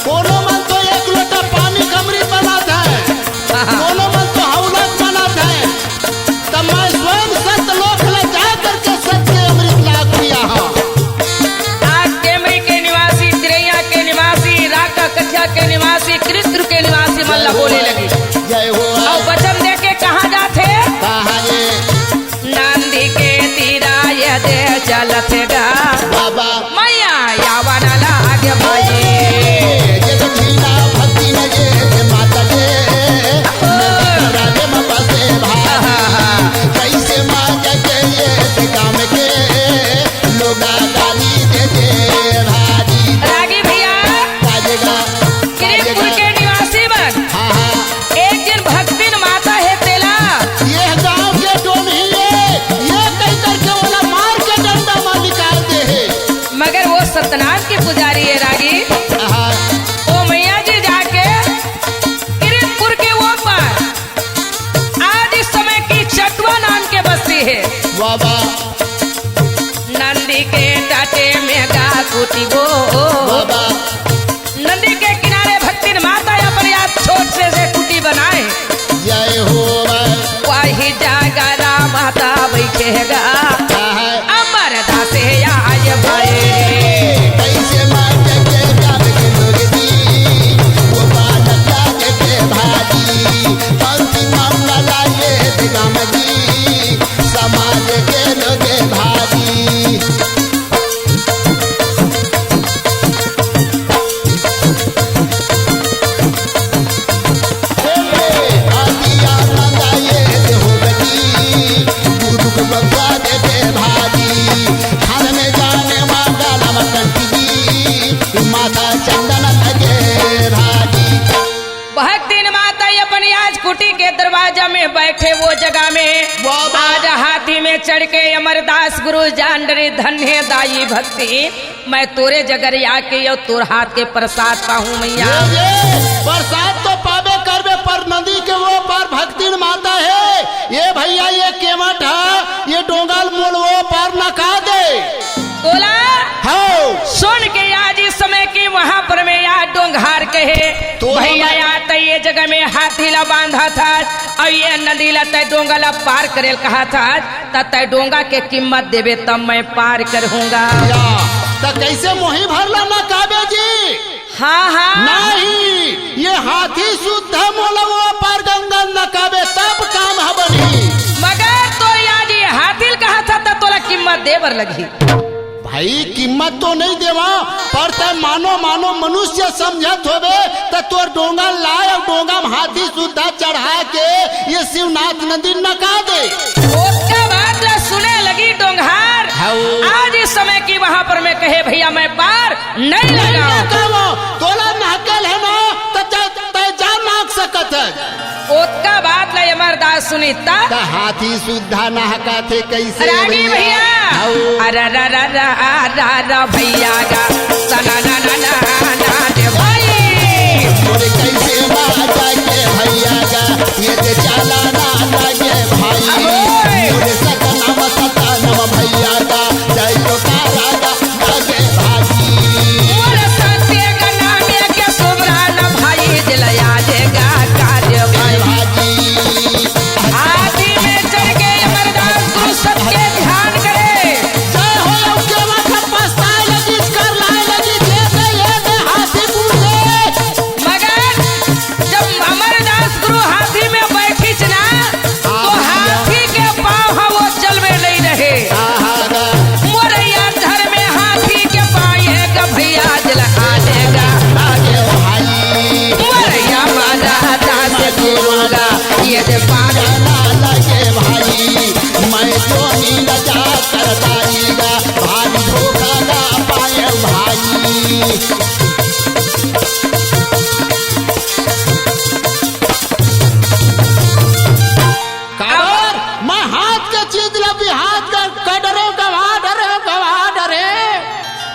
कोनो मन तो एक लोटा पानी के अमृत बनात हे, कोनो मन तो हौलक बनात हे। तब मैं स्वयं सत्यलोक ले जा करके सत्य अमृत लाग पियाहूं। आज टेमरी के निवासी, तिरैया के निवासी, राका कठिया के निवासी, किरीटपुर के निवासी मन ला बोले लगी। जय हो। और वचन दे के कहां जात हे? कहां ये? नंदी के तीरा ये दे चलत हे गा। बाबा। मैया यावन लागे भाई। जग जीना भक्ति में ये के माता के। नंदी के राजे में बसे भाई। कैसे माता के ये काम के। लोगा गाली दे दे भाजी। रागी भैया, बाजेगा, किरीटपुर बाजेगा। के निवासी मन। हाँ, हाँ। एक दिन भक्तिन माता हे तेला। ये गांव के टोनही हे, ये कही करके ओला मार के डंडा मार निकाल दे हे। मगर वो सतनाम के पुजारी हे रागी। हाँ। ओ मैया जी जाके किरीटपुर के वो पार आज इस समय की चटुआ नाम के बस्ती हे। वाह, वाह। नंदी के तटे में गा कुटी वो। वाह, वाह। नंदी के किनारे भक्तिन माता अपन याद छोट से, से कुटी बनाए। जय हो वाह। वही जागा राम माता बैठे गा। हाँ, हाँ। अमरदास हे आय भाई। कैसे मार के माता चंदन लगे भागी। भक्तिन माता ये अपनी आज कुटी के दरवाजा में बैठे वो जगह में वाह, वाह। आज हाथी में चढ़ के अमरदास गुरु जान डरे धन्य दाई भक्ति। मैं तोरे जगर आके यो तोर हाथ के प्रसाद पाहूं मैया। ये, ये प्रसाद तो पाबे करबे, पर नदी के वो पार भक्तिन माता हे। ये भैया, ये केवट हे, ये डोंगा ल मोल वो पार नका दे। बोला। हाँ। सुन के आज इस समय की वहां पर में यार डोंगहार कहे, तो भैया, हमारे यार तय ये जगह में हाथी ला बांधा था और ये नदी ला तय डोंगा ला पार करेल कहा था। त तय डोंगा के कीमत देबे तब मैं पार करूंगा। या, त कैसे मोही भरला नकाबे जी? हाँ, हाँ। नहीं, ये हाथी सुद्धा मोला वो पार गंगा नकाबे तब काम ह बनही। मगर तोर यार ये हाथी ल कहा था त तोला कीमत दे बर लगही। भाई, कीमत तो नहीं देवा, पर तय मानो, मानो मनुष्य समझत होबे, त तोर डोंगा लाय अउ डोंगा म हाथी सुद्धा चढ़ा के ये शिवनाथ नदी नका दे। ओतका बात ला सुने लगी डोंगहार। हऊ। आज इस समय की वहां पर मैं कहे, "भैया, मैं पार नहीं नहीं लगाऊं।" लगाऊं। तोला नहकल है ना, त तय, तय जा नाक सकत है। ओतका बात ला अमरदास सुनिता। त हाथी सुद्धा नहकाथे कैसे रागी भैया? भैया। हऊ। अरे रा रा रा आ रा रा भैया गा, सना ना ना ना ना दे भाई। मोरे कैसे माता के भैया गा, ये दे चाला ना लगे भाई। अबोए। मोरे सतनाम सतनाम भैया गा, जय तो तारा गा, लगे भाई। मोर सत्य का नाम के सुमरा न भाई, दिलया देगा कार्य भाई। भाई। हाथी में चढ़ के अमरदास गुरु सबके ध्यान करे। जय हो, अब केवा सब पछताए लगी, कर लाए लगी, जैसे ये में हाथी पूछे। मगर जब अमरदास गुरु हाथी में बैठिस ना, तो हाँ, भैया। हाथी के पाँव ह वो जल में नहीं रहे। हाँ, हाँ, हाँ। मोरैया धर में हाथी के पाँव एक भैया जल आ देगा। आगे भाई। मोरैया मारा दास गुरुगा, ये दे पार ना लगे भाई। मैं तो नींद जा करता नींद, भारी धोखा ना पाए भाई। काबर? मैं हाथ के चीज ला भी हाथ कर, कर डरे, गवा डरे, गवा डरे।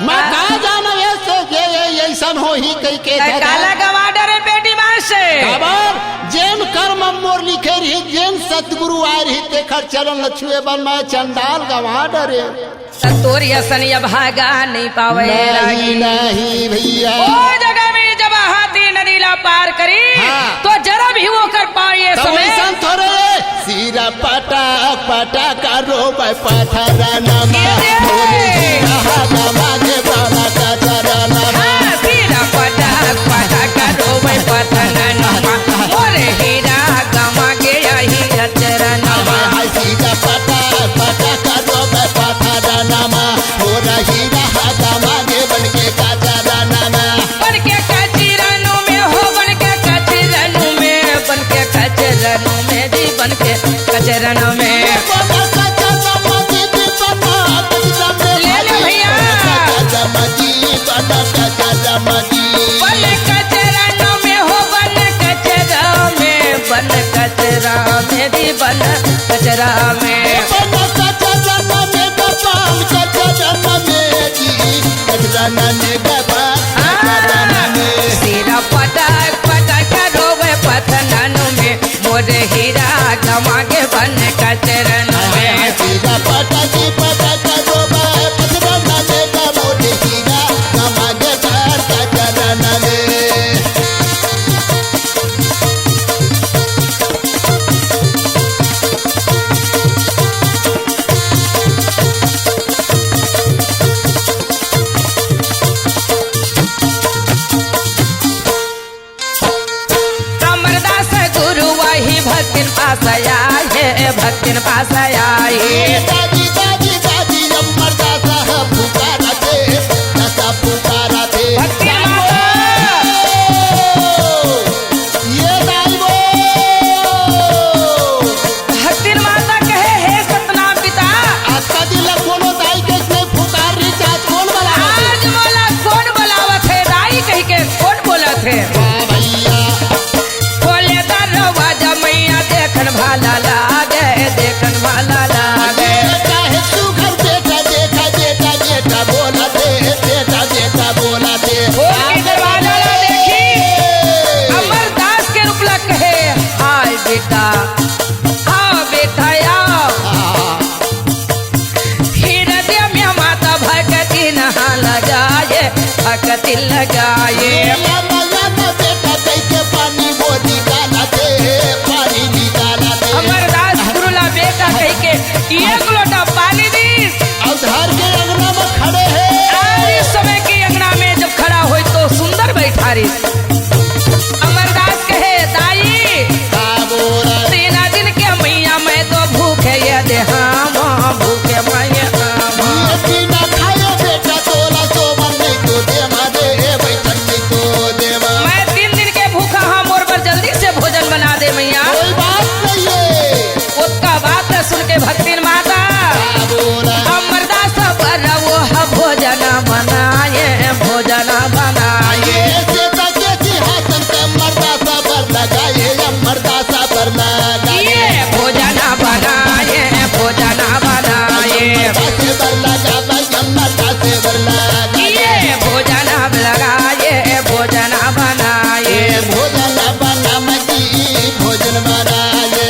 मैं हाँ। का जाना ये से, ये, ये, ये ऐसन होही कहि के तै दादा। काला गवा डरे बेटी माँ से। काबर? जेन कर्म मोर लिखे रही, जेन सतगुरु आए रही, तेखर चरण ल छुए बर मैं चंडाल गवा डरे। त तोर असन अभागा नहीं पावे नहीं, रागी। नहीं भैया। ओ जगह में जब हाथी नदी ला पार करी, हाँ। तो जरा भी ओकर पाँव ये तब समय वैसन थोड़े, सिरा पटक पटक रोवे पत्थर नमा, ये दे। मोरे सिरा नमा के बड़ा कचरा नमा। हाँ, सिरा पटक पटक रोवे पत्थर नमा, मोरे हीरा गमा के यही अचरा नमा। हाँ, हाँ, सिरा पटक पटक रोवे पत्थर नमा। हो रही रहा गमा के बन के कचरा नमा। बन के कचरनों में हो, बन के कचरनों में, बन के कचरनों में जी, बन के कचरनों में। बन कचरा मजी, बन कचरा में ले ले भाई, भैया। बन कचरा मजी, बन कचरा मजी। बन कचरनों में हो, बन कचरा में, बन कचरा में जी, बन कचरा में। बन कचरा में, बन कचरा में जी। कचरा नने गवा, हाँ। कचरा नने। सिरा पटक पटक रोवे पत्थर ननु में, मोर हीरा गमा गे बन कचरन में। सिरा पटक पटक रोवे पत्थर नने गवा, मोर हीरा गमा गे बन कचरन में। अमरदास गुरु वही भक्तिन पास आए, भक्तिन पास लगाए। दुनिया में लाना बेटा कहिके पानी वो निकाला दे, पानी निकाला दे। अमरदास गुरु ला बेटा कहिके एक लोटा पानी दीस। अउ धर के अंगना में खड़े हे। अउ इस समय के अंगना में जब खड़ा होय तो सुंदर बैठा रहिस। अमरदास कहे, दाई, का बोला? तीन दिन के मइया मैं तो भूखे ये देहावँ, भूखे मैं ये देहावँ। ये बिना खाए बेटा तोला सोवन नहीं तो देवा रे, ए बैठन नहीं तो देवा। मैं तीन दिन के भूखा हँव, मोर बर जल्दी से भोजन बना दे मइया। कोई बात नहीं है। ओतका बात ल सुन के भक्तिन माता का बोला? अमरदास बर वो ह भोजन बनाए, भोजन बनाए। ये से तके सिंहासन पे अमरदास बर लगाए, अमरदास बर लगाए। ये भोजन बनाए, भोजन बनाए। अमरदास बर लगाए, अमरदास बर लगाए। ये भोजन लगाए, भोजन बनाए। ये भोजन बना मजी, भोजन बनाए।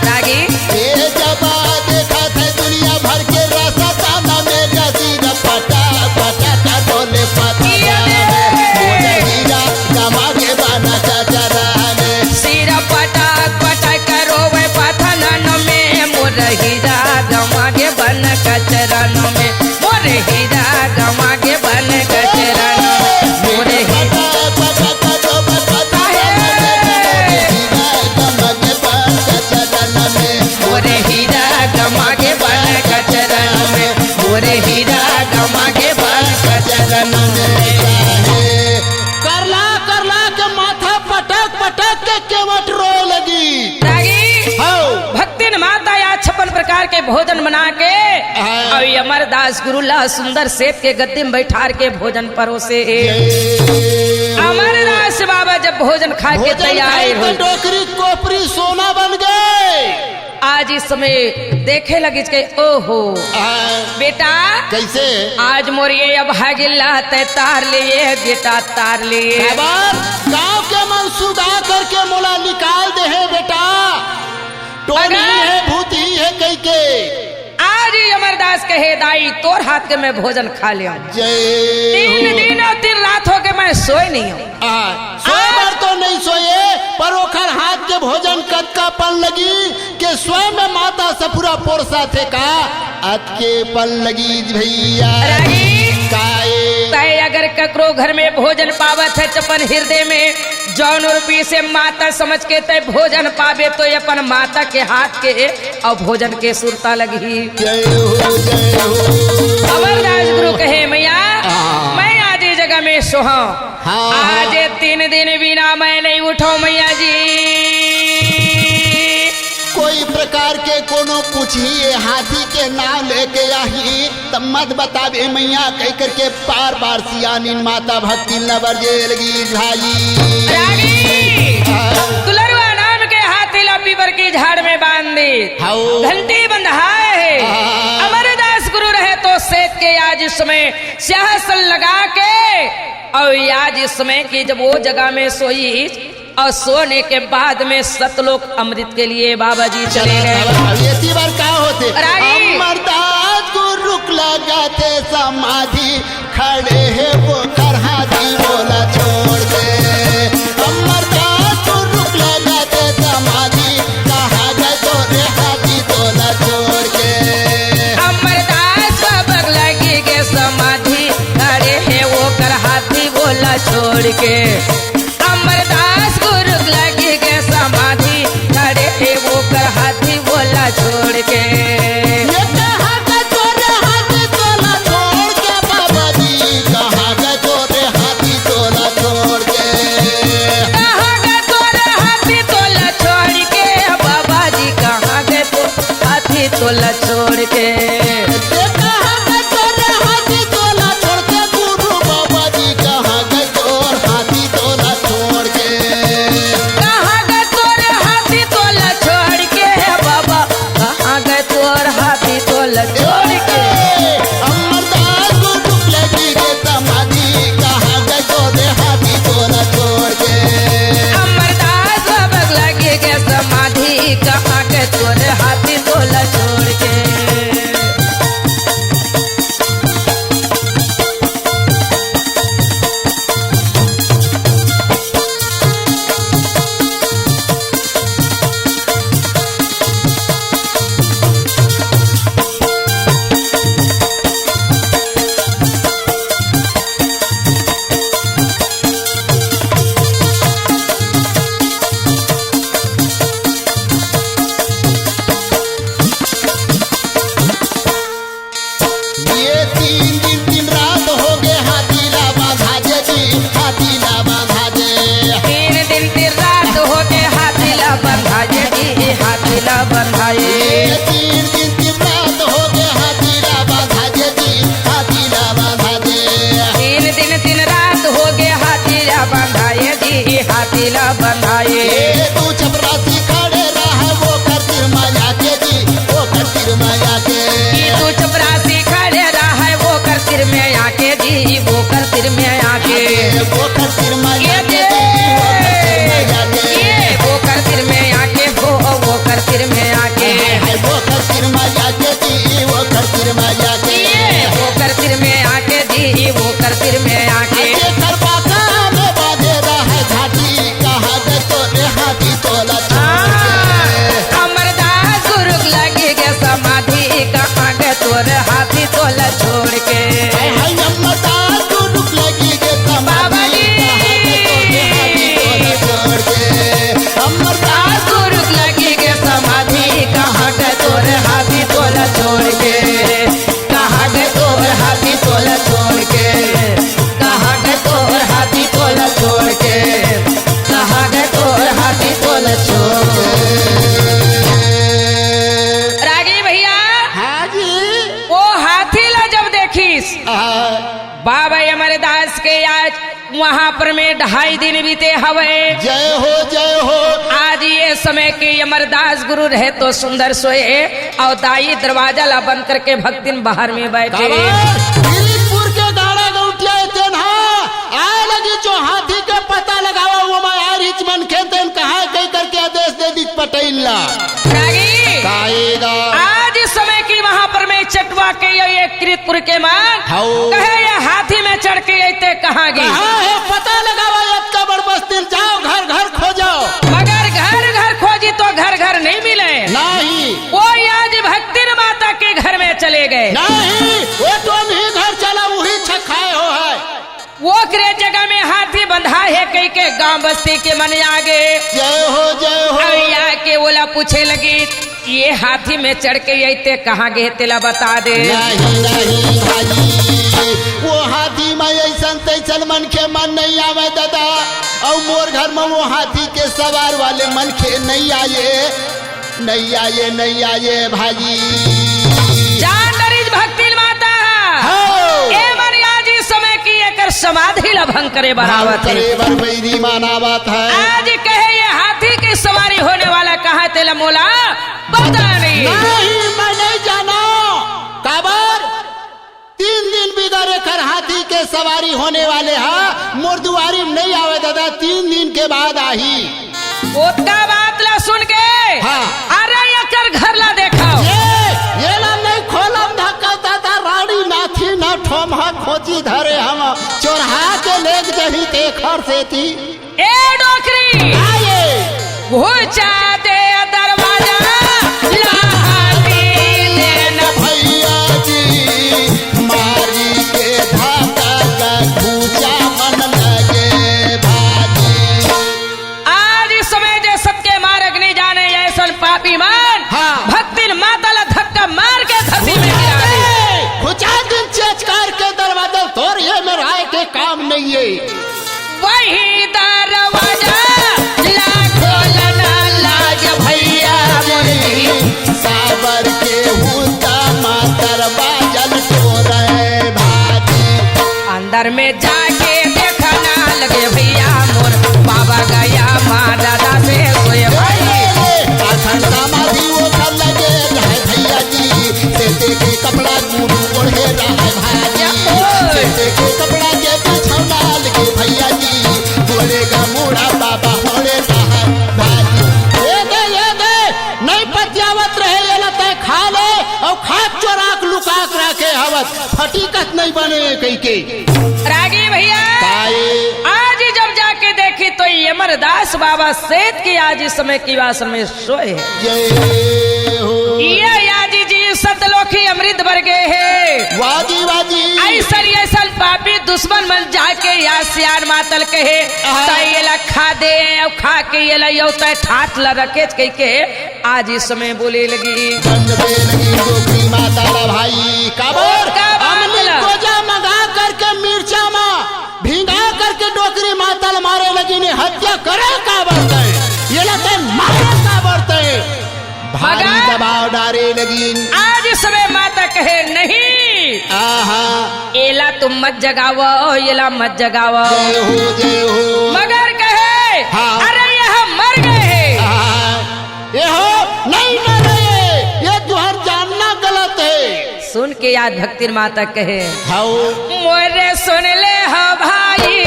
रागी। ए जबा देखत हे दुनिया भर के रास्ता में, सिर पटा पटा का डोले पता ये जाने। मोर हीरा गमा के बना कचरा में। सिर पटक पटक करो वे पथनन में, मोर हीरा गमा के बन कचरन में, मोर हीरा गमा के बन कचरन में, मोर हीरा। पटा पटा का डोले पता जाने। मोर हीरा गमा के बन कचरन में, मोर हीरा गमा के बन कचरन में। करला करला के माथा पटक पटक के केवट रोए लगी। रागी, हौ। भक्तिन माता या छप्पन प्रकार के भोजन बना के हाँ। अउ अमरदास गुरु ला सुंदर सेत के गद्दी में बैठार के भोजन परोसे हे। जय। अमरदास बाबा जब भोजन खा के भोजन तैयार खाए तो होय, डोकरी कोपरी सोना बन गए। आज इस समय देखे लगिस के, ओहो, हाँ। बेटा, कैसे? आज मोर ये अभागिन ला तैं तार ले, बेटा, तार ले। काबर? गांव के मन सुधा करके मोला निकाल दे हे बेटा, टोनी अगर हे, भूती हे कहिके। आज ही अमरदास कहे, दाई, तोर हाथ के मैं भोजन खा लेंव। जय तीन हो। दिन अउ तीन रात हो के मैं सोए नहीं हँव। आ, सोए बर तो नहीं सोए, पर ओखर हाथ के भोजन कतका पन लगी के स्वयं में माता सपुरा पोरसा थे का? अतके पन लगी भैया। रागी, काए? तय अगर ककरो घर में भोजन पावत हे चपन हृदय में, जौन रूपी से माता समझ के तय भोजन पाबे तो ये अपन माता के हाथ के अउ भोजन के सुरता लगही। जय हो, जय हो। अमरदास गुरु कहे, मैया, हाँ। मैं आज ये जगह में सोहंव। हाँ, आज हाँ। ये तीन दिन बिना मैं नहीं उठंव, मैया जी। कोई प्रकार के कोनो पूछही, ये हाथी के नाम लेके आही, तब मत बताबे मैया, कहि करके बार बार सियानिन माता भक्तिन ल बरजे लगी भाई। रागी, हाँ। दुलरुआ नाम के हाथी ला पीपर की झाड़ में बांध दे। हाओ। घंटी बंधाए हे। हाँ। अमरदास गुरु रहे तो सेत के आज इस समय सिंहासन लगा के, अउ आज इस समय की जब वो जगह में सोई, अउ सोने के बाद में सतलोक अमृत के लिए बाबा जी चले गए। अब ये बार का होथे? रागी। अमरदास गुरु लगा थे समाधि, खड़े हे वो कर हाथी वोला छोड़ के। अमरदास गुरु लगा थे समाधि, कहाँ गए तोरे हाथी तोला छोड़ के। अमरदास बाबा लगी के समाधि, खड़े हे वो कर हाथी वोला छोड़ के। अमरदास गुरु लगी के समाधि, खड़े हे वो कर हाथी वोला छोड़ के। ये कहाँ गए तोरे हाथी तोला छोड़ के बाबा जी, कहाँ गए तोरे हाथी तोला छोड़ के। कहाँ गए तोरे हाथी तोला छोड़ के, बाबा जी कहाँ गए तो हाथी तोला छोड़ के। ये कहाँ गए तोरे हाथी तोला छोड़ के, गुरु बाबा जी कहाँ गए तोर हाथी तोला छोड़ के। कहाँ गए तोर हाथी तोला छोड़ के, बाबा, कहाँ गए तोर ओकर सिर में ये आके दे। दी, ओकर सिर में आके। ये ओकर सिर में आके हो, ओकर सिर में आके। हाय, हाय, ओकर सिर में आके दी, ओकर सिर में आके। ये ओकर सिर में आके दी, ओकर सिर में आके। अरे करबा का में बाजे रहे झाटी, कहाँ गए तोरे हाथी तोला छोड़ के। हाँ, अमरदास गुरु लगी गे समाधि, कहाँ गए तोरे हाथी तोला छोड़ के। हाय, हाय, अमरदास गुरु लगी गे समाधि, बाबा जी। कहाँ गए तोरे हाथी तोला छोड़ के। अमरदास गुरु लगी गे समाधि, कहाँ गए तोरे हाथी तोला छोड़ के। कहाँ गए तोर हाथी तोला छोड़ के, कहाँ गए तोर हाथी तोला छोड़ के, कहाँ गए तोर हाथी तोला छोड़ के। रागी भैया, हाँ जी। वो हाथी ला जब देखिस, हाँ। बाबा अमरदास के आज वहां पर में ढाई दिन बीते हवे। जय हो, जय हो। आज ये समय के अमरदास गुरु रहे तो सुंदर सोए और दाई दरवाजा ला बंद करके भक्तिन बाहर में बैठे। काबर? किरीटपुर के गाड़ा गौटिया ए तेन हा आए लगी जो हाथी के पता लगावा, वो मैं आय रिच मनखे तेन कहाँ कही करके आदेश दे दी पटेल ला। रागी। काएगा। आज समय की वहां पर में चटवा के ये, ये किरीटपुर के मान। हाओ। कहे ये हाथी में चढ़ के अइते कहाँ गे? कहाँ है? पता लगावा, अतका बड़ बस्ती, जाओ घर घर खोजो। मगर घर घर खोजी तो घर घर नहीं मिले। नहीं। वो आज भक्तिन माता के घर में चले गए। नहीं, वो तो नहीं घर चला, वही छखाए हो है। वो करे जगह में हाथी बंधा है कही के गांव बस्ती के मन आगे। जय हो, जय हो। अब आके ओला पूछे लगी, ये हाथी में चढ़ के अइते कहाँ गे तेला बता दे। नहीं, नहीं भाई, वो हाथी में ऐसन तैसन मनखे मन नहीं आवे दादा, और मोर घर में वो हाथी के सवार वाले मनखे नहीं आए, नहीं आए, नहीं आए भाई। जान डरिस भक्तिन माता। हो। ए मन आज इस समय की एकर समाधि ला भंग करे बर आवत हे। करे बर बैरी मन आवत हे। आज कहे ये हाथी की सवारी होने वाला कहाँ तेला मोला पता नहीं। नहीं, मैं नहीं जानो। काबर? तीन दिन बिगर एकर हाथी के सवारी होने वाले हा, मोर दुआरी नहीं आवे दादा, तीन दिन के बाद आही। ओतका बात ला सुन के, हाँ। अरे एकर घर ला देखाओ। ये, ये ला नहीं खोलब धक्का दादा, रानी नाथी ना ठोम हा खोजी धरे हम, चोरहा के लेग जही तेखर सेती। ए डोकरी! आए। घुचा दे दरवाजा, लागी ले न भैया जी, मारी के धाका का घुचा मन लगे भाजी। आज इस समय जे सबके मारग नहीं जाने, ऐसन पापी मन, हाँ। भक्तिन माता ला धक्का मार के धरती में गिरा दे। घुचा दिन चेचकार के दरवाजा तोर ये मेरा आए के काम नहीं है। वही दरवाजा ला खोलना लाज भैया मोर जी। साबर के हुद्दा मातर बाजल तोरे भाजी। अंदर में जाके देखना लगे भैया मोर बाबा गया माँ दादा से सोए भाई। आसन समाधि वो कर लगे रहे भैया जी। सेते के कपड़ा गुरु ओढ़े रहे भाजी। सेते के कपड़ा के बिछौना लगे भैया जी। बोले गा मोड़ा बाबा ओढ़े रहे भाजी। ये दे, ये दे, नहीं पतियावत रहे, ये लते खा ले, और खाक चोराक लुकाक रखे हवत, फटीकत नहीं बने कही के। रागी भैया, काए? आज जब जाके देखी तो ये अमरदास बाबा सेठ की आज इस समय की वासन में सोए है। जय हो। ये याजी जी सतलोकी अमृत बर गए है। वाजी, वाजी। ऐसन, ऐसन पापी दुश्मन मन जाके या सियान मातल कहे, आहा। त ये ला खा दे, और खा के ये ला यो तय ठाट ला रखे कह के आज इस समय बोले लगी। बंद दे लगी डोकरी माता ला भाई, काबर? का बात अमली ला? गोजा मंगा करके मिर्चा मा भिंगा करके डोकरी माता ला मारे लगी ने हत्या करे काबर तय? ये ला तय मारे काबर तय? भारी मगर दबाव डारे लगी। आज समय माता कहे नहीं। आहा। एला तुम मत जगावो, एला मत जगावो। जय हो, जय हो। मगर कहे, हाँ। अरे यह मर गए हैं। आहा। ये हो, नहीं मरे, ये तुहर जानना गलत है। सुन के याद भक्तिन माता कहे, हाओ। मोरे सुन ले हो भाई,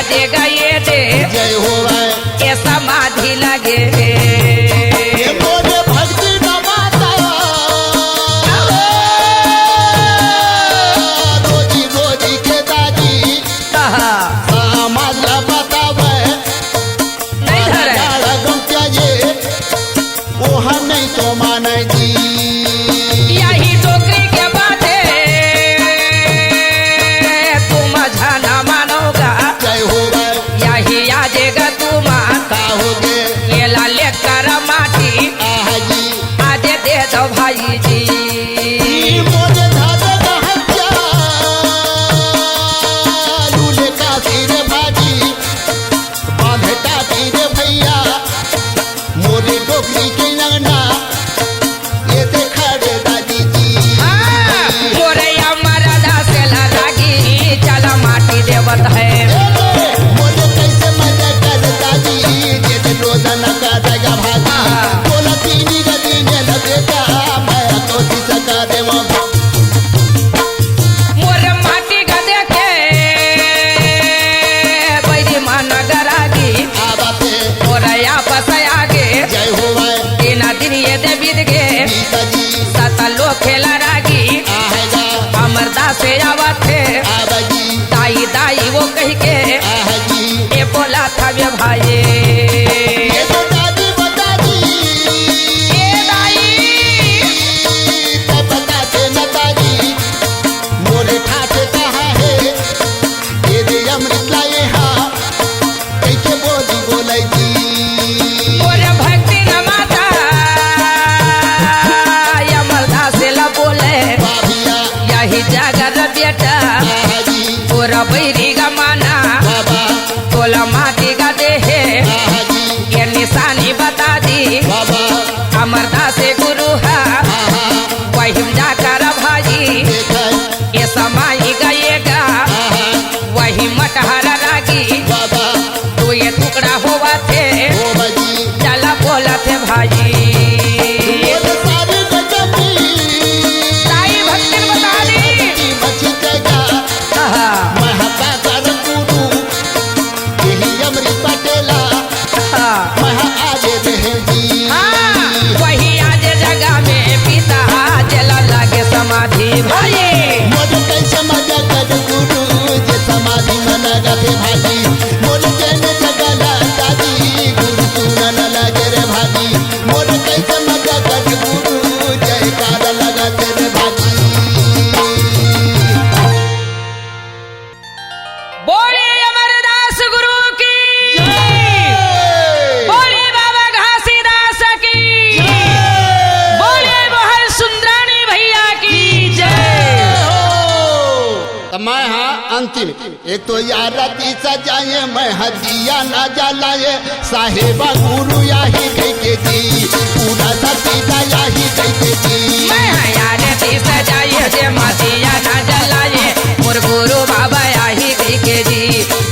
दे गए दे जय हो भाई। ये समाधि लगे। ये मोरे भक्ति न माता। रोजी रोजी के दादी। कहा। समाज ला बतावे। नहीं धरे। डाला गम त्याजे। ओहा नहीं तो माने जी। यही डोकरी के बाते तुम झन मानोगा। जय हो भाई। यही आजेगा तुम का हो गे? ये लाले कर माटी। आहा जी। आजे दे दो भाई जी। ई मोरे धागा का हत्या। लूले का सिर भाजी। बांधे टाटी रे भैया। मोरे डोकरी के अंगना, ये देखा रे दादी जी। हाँ, मोरे अमर दास ला रागी, चला माटी देवत है। ए रे, मोरे कैसे मजा कर दादी, ये दे रोजाना का देगा भाजी। हाँ। बोला तीनी गली में न देखा, मैं तो दिशा का देवा। मोर माटी गदे के बैरी मन गरागी। आवा ते। मोर आपस आगे। जय हो भाई। तीन दिन ये दे बीत गे। बीता जी। सतलो खेला रागी। आहा जा। अमरदास आवत हे। आवा जी। दाई दाई वो कह के। आहा जी। ए बोला था वे भाई। ये तो दादी बता दी। ए दाई। तब बता दे न दादी। मोरे ठाठ कहाँ हे? ये दे अमृत लाए हा, कइके बोली बोलै जी। मोरे भक्ति न माता, अमरदास ला बोले। बाबिया। यही जागर बेटा, बाबा जी। तोरा बैरी गमाना। बाबा। तोला माटी का देहे। बाबा जी। ये निशानी बता दी। बाबा। अमरदास गुरु हा। आहा। वही जाकर भाई। देखै। ये समाई गएगा। आहा। वही मटहर रागी। बाबा। तू ये टुकड़ा होवा थे। हो बाजी। चला बोला थे भाई। बोल सारी गजबी। ताई भक्तन बता दी। भक्ति बची जगा। आहा। महबा कर गुरु। यही अमृत बटेला। हाँ। महा आज रहे जी। हाँ, वही आज जगह में पिता आज ला लागे समाधि भाई। मोर कैसे मजा कर गुरु जे समाधि में लगा थे भाई। मोर चैन जगह ला दादी गुरु तू न न लागे रे भाई। मोर कैसे मजा कर गुरु जयकार लगा थे रे भाई। बोलिए अमरदास गुरु की जय। बोलिए बाबा घासीदास की जय। बोलिए मोहन सुंदरानी भैया की जय। हो। त मैं हा अंतिम, एक तो यार राती सजाए, मैं हा दिया ना जलाए, साहेबा गुरु आही कहिके जी, पूरा सतीदा आही कहिके जी। मैं हा यार ती सजाए, जे माँ दिया ना जलाए, मोर गुरु बाबा आही कहिके जी,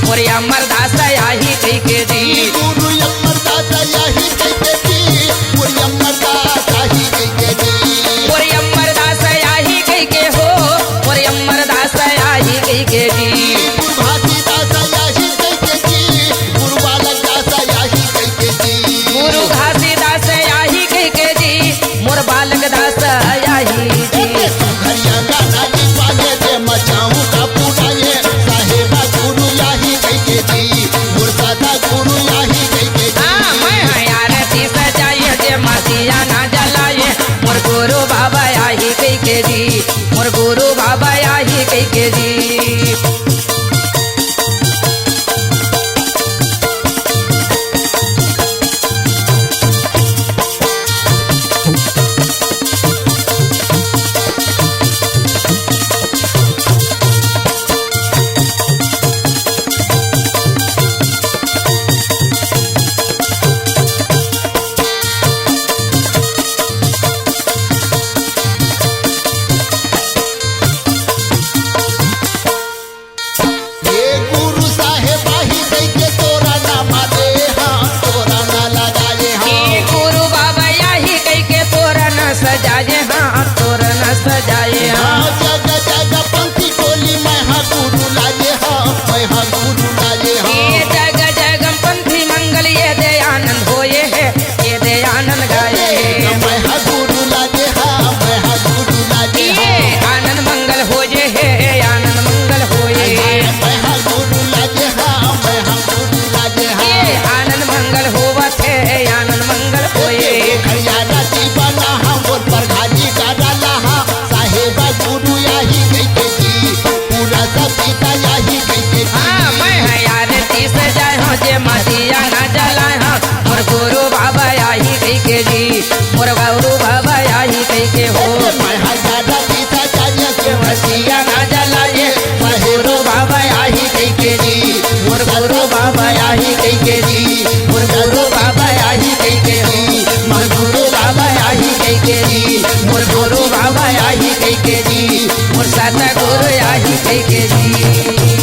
मोर अमरदास आही कहिके जी। गुरु अमरदास आही कहिके जी, मोर अमरदास आही कहिके जी। मोर अमरदास आही कहिके हो, मोर अमरदास आही कहिके जी। गुरु घासीदास आही कहिके जी, गुरु बालक दास आही कहिके जी। गुरु घासीदास आही कहिके जी, मोर बालक दास आही जी। एते सुघरिया गाना जी पाले जे मचाऊं का पूरा ये, साहेबा गुरु आही कहिके जी, मोर सादा गुरु आही कहिके जी। हाँ, मैं हा यार ती सजाए जे माँ दिया ना जलाए, मोर गुरु बाबा आही कहिके जी, मोर गुरु बाबा आही कहिके जी। मोर गुरु बाबा आही कहिके जी, मोर सतगुरु आही कहिके जी।